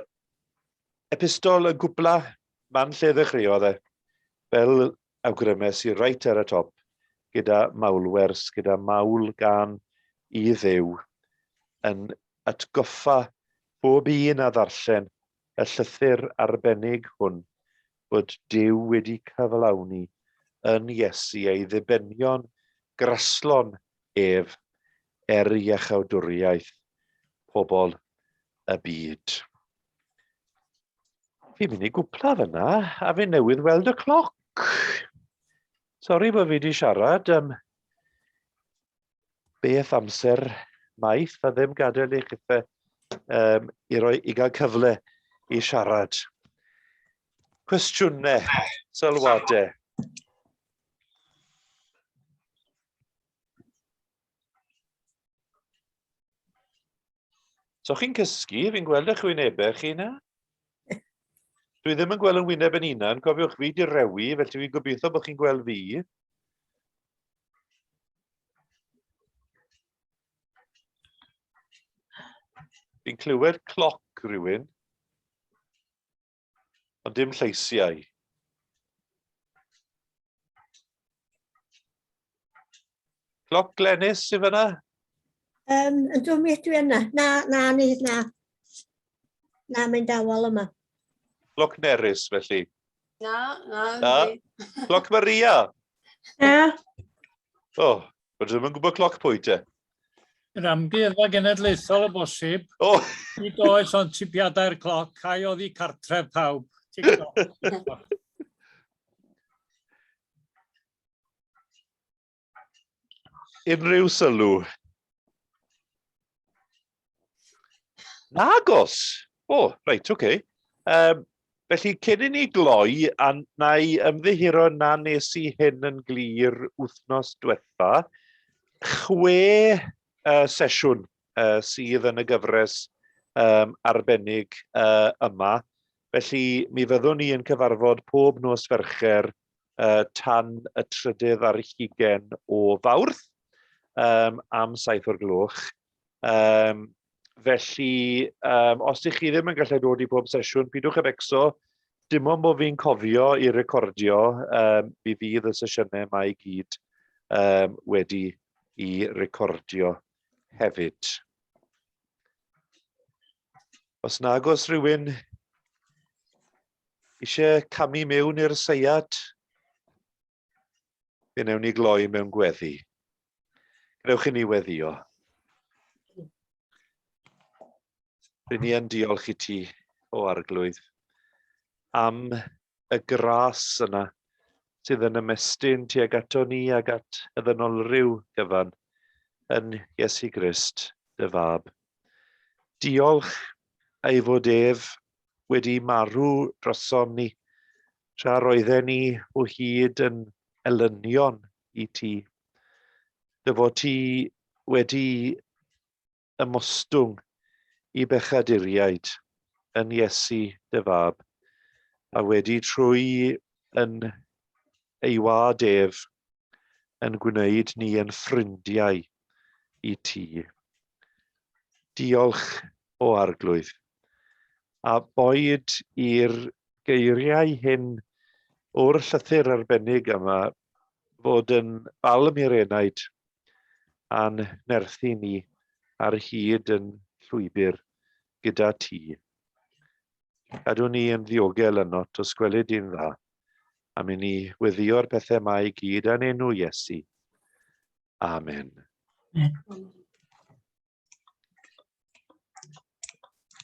epistol yn gwpla man lle ddechreuodd e, fel awgrymes i reit ar y top, gyda mawlwers, gyda mawl gan i Dduw, yn atgoffa bob un a ddarllen y llythyr arbennig hwn bod Duw wedi cyflawni yn Iesu ei ddibenion graslon ef er iachawdwriaeth pobl y byd. Fi'n mynd i gwpla fyna, a fi newydd weld y cloc. Sori bod fi wedi siarad. Um, Beth amser maith a ddim gadael i chithe um, i, roi, i gael cyfle i siarad. Cwestiynau, sylwadau. So chi'n cysgu, fi'n gweld eich wynebau chi na. Dwi ddim yn gweld yn wyneb yn hunan, cofiwch fi di rewi, felly fi'n gobeithio bod chi'n gweld fi. Fi'n clywed cloc rhywun, ond dim lleisiau. Cloc Glenys sydd fyna? Um, ydw, mi ydw i yna. Na, na, ni, na. Na, mae'n dawel yma. Cloc Nerys, felly. Na, na. Na. Cloc Maria. Na. O, oh, rydw ddim yn gwybod cloc pwy te. Yr amgueddfa genedlaethol o bosib. O! Nid oes ond tipiadau'r cloc, a'i oddi cartref pawb. Tic toc, tic toc. Unrhyw sylw? Nagos! O, oh, reit, oce. Okay. Um, felly, cyn i ni gloi, a na i ymddihiro na nes i hyn yn glir wythnos diwetha, chwe uh, sesiwn uh, sydd yn y gyfres um, arbennig uh, yma. Felly, mi fyddwn ni yn cyfarfod pob nos Fercher uh, tan y trydydd ar hugen o Fawrth um, am saith o'r gloch. Um, felly, um, os ydych chi ddim yn gallu dod i pob sesiwn, pidwch â becso. Dim ond bod fi'n cofio i recordio, um, mi fydd y sesiynau yma i gyd um, wedi i recordio hefyd. Os nag oes rhywun eisiau camu mewn i'r seiat, fe wnewn ni gloi mewn gweddi. Gwnewch i ni weddio. Rydyn ni yn diolch i ti, o Arglwydd, am y gras yna sydd yn ymestyn tuag ato ni ag at y ddynolryw gyfan yn Iesu Grist, dy fab. Diolch ei fod ef wedi marw drosom ni, tra roedden ni o hyd yn elynion i ti. Dy fod ti wedi ymostwng i bechaduriaid yn Iesu dy fab, a wedi trwy yn ei wad ef yn gwneud ni yn ffrindiau i ti. Diolch, o Arglwydd, a boed i'r geiriau hyn o'r llythyr arbennig yma fod yn balm i'r enaid a'n nerthu ni ar hyd yn llwybr gyda ti. Cadw ni yn ddiogel ynot, os gwelid di'n dda, am i ni weddïo'r pethau yma i gyd yn enw Iesu. Amen. Amen.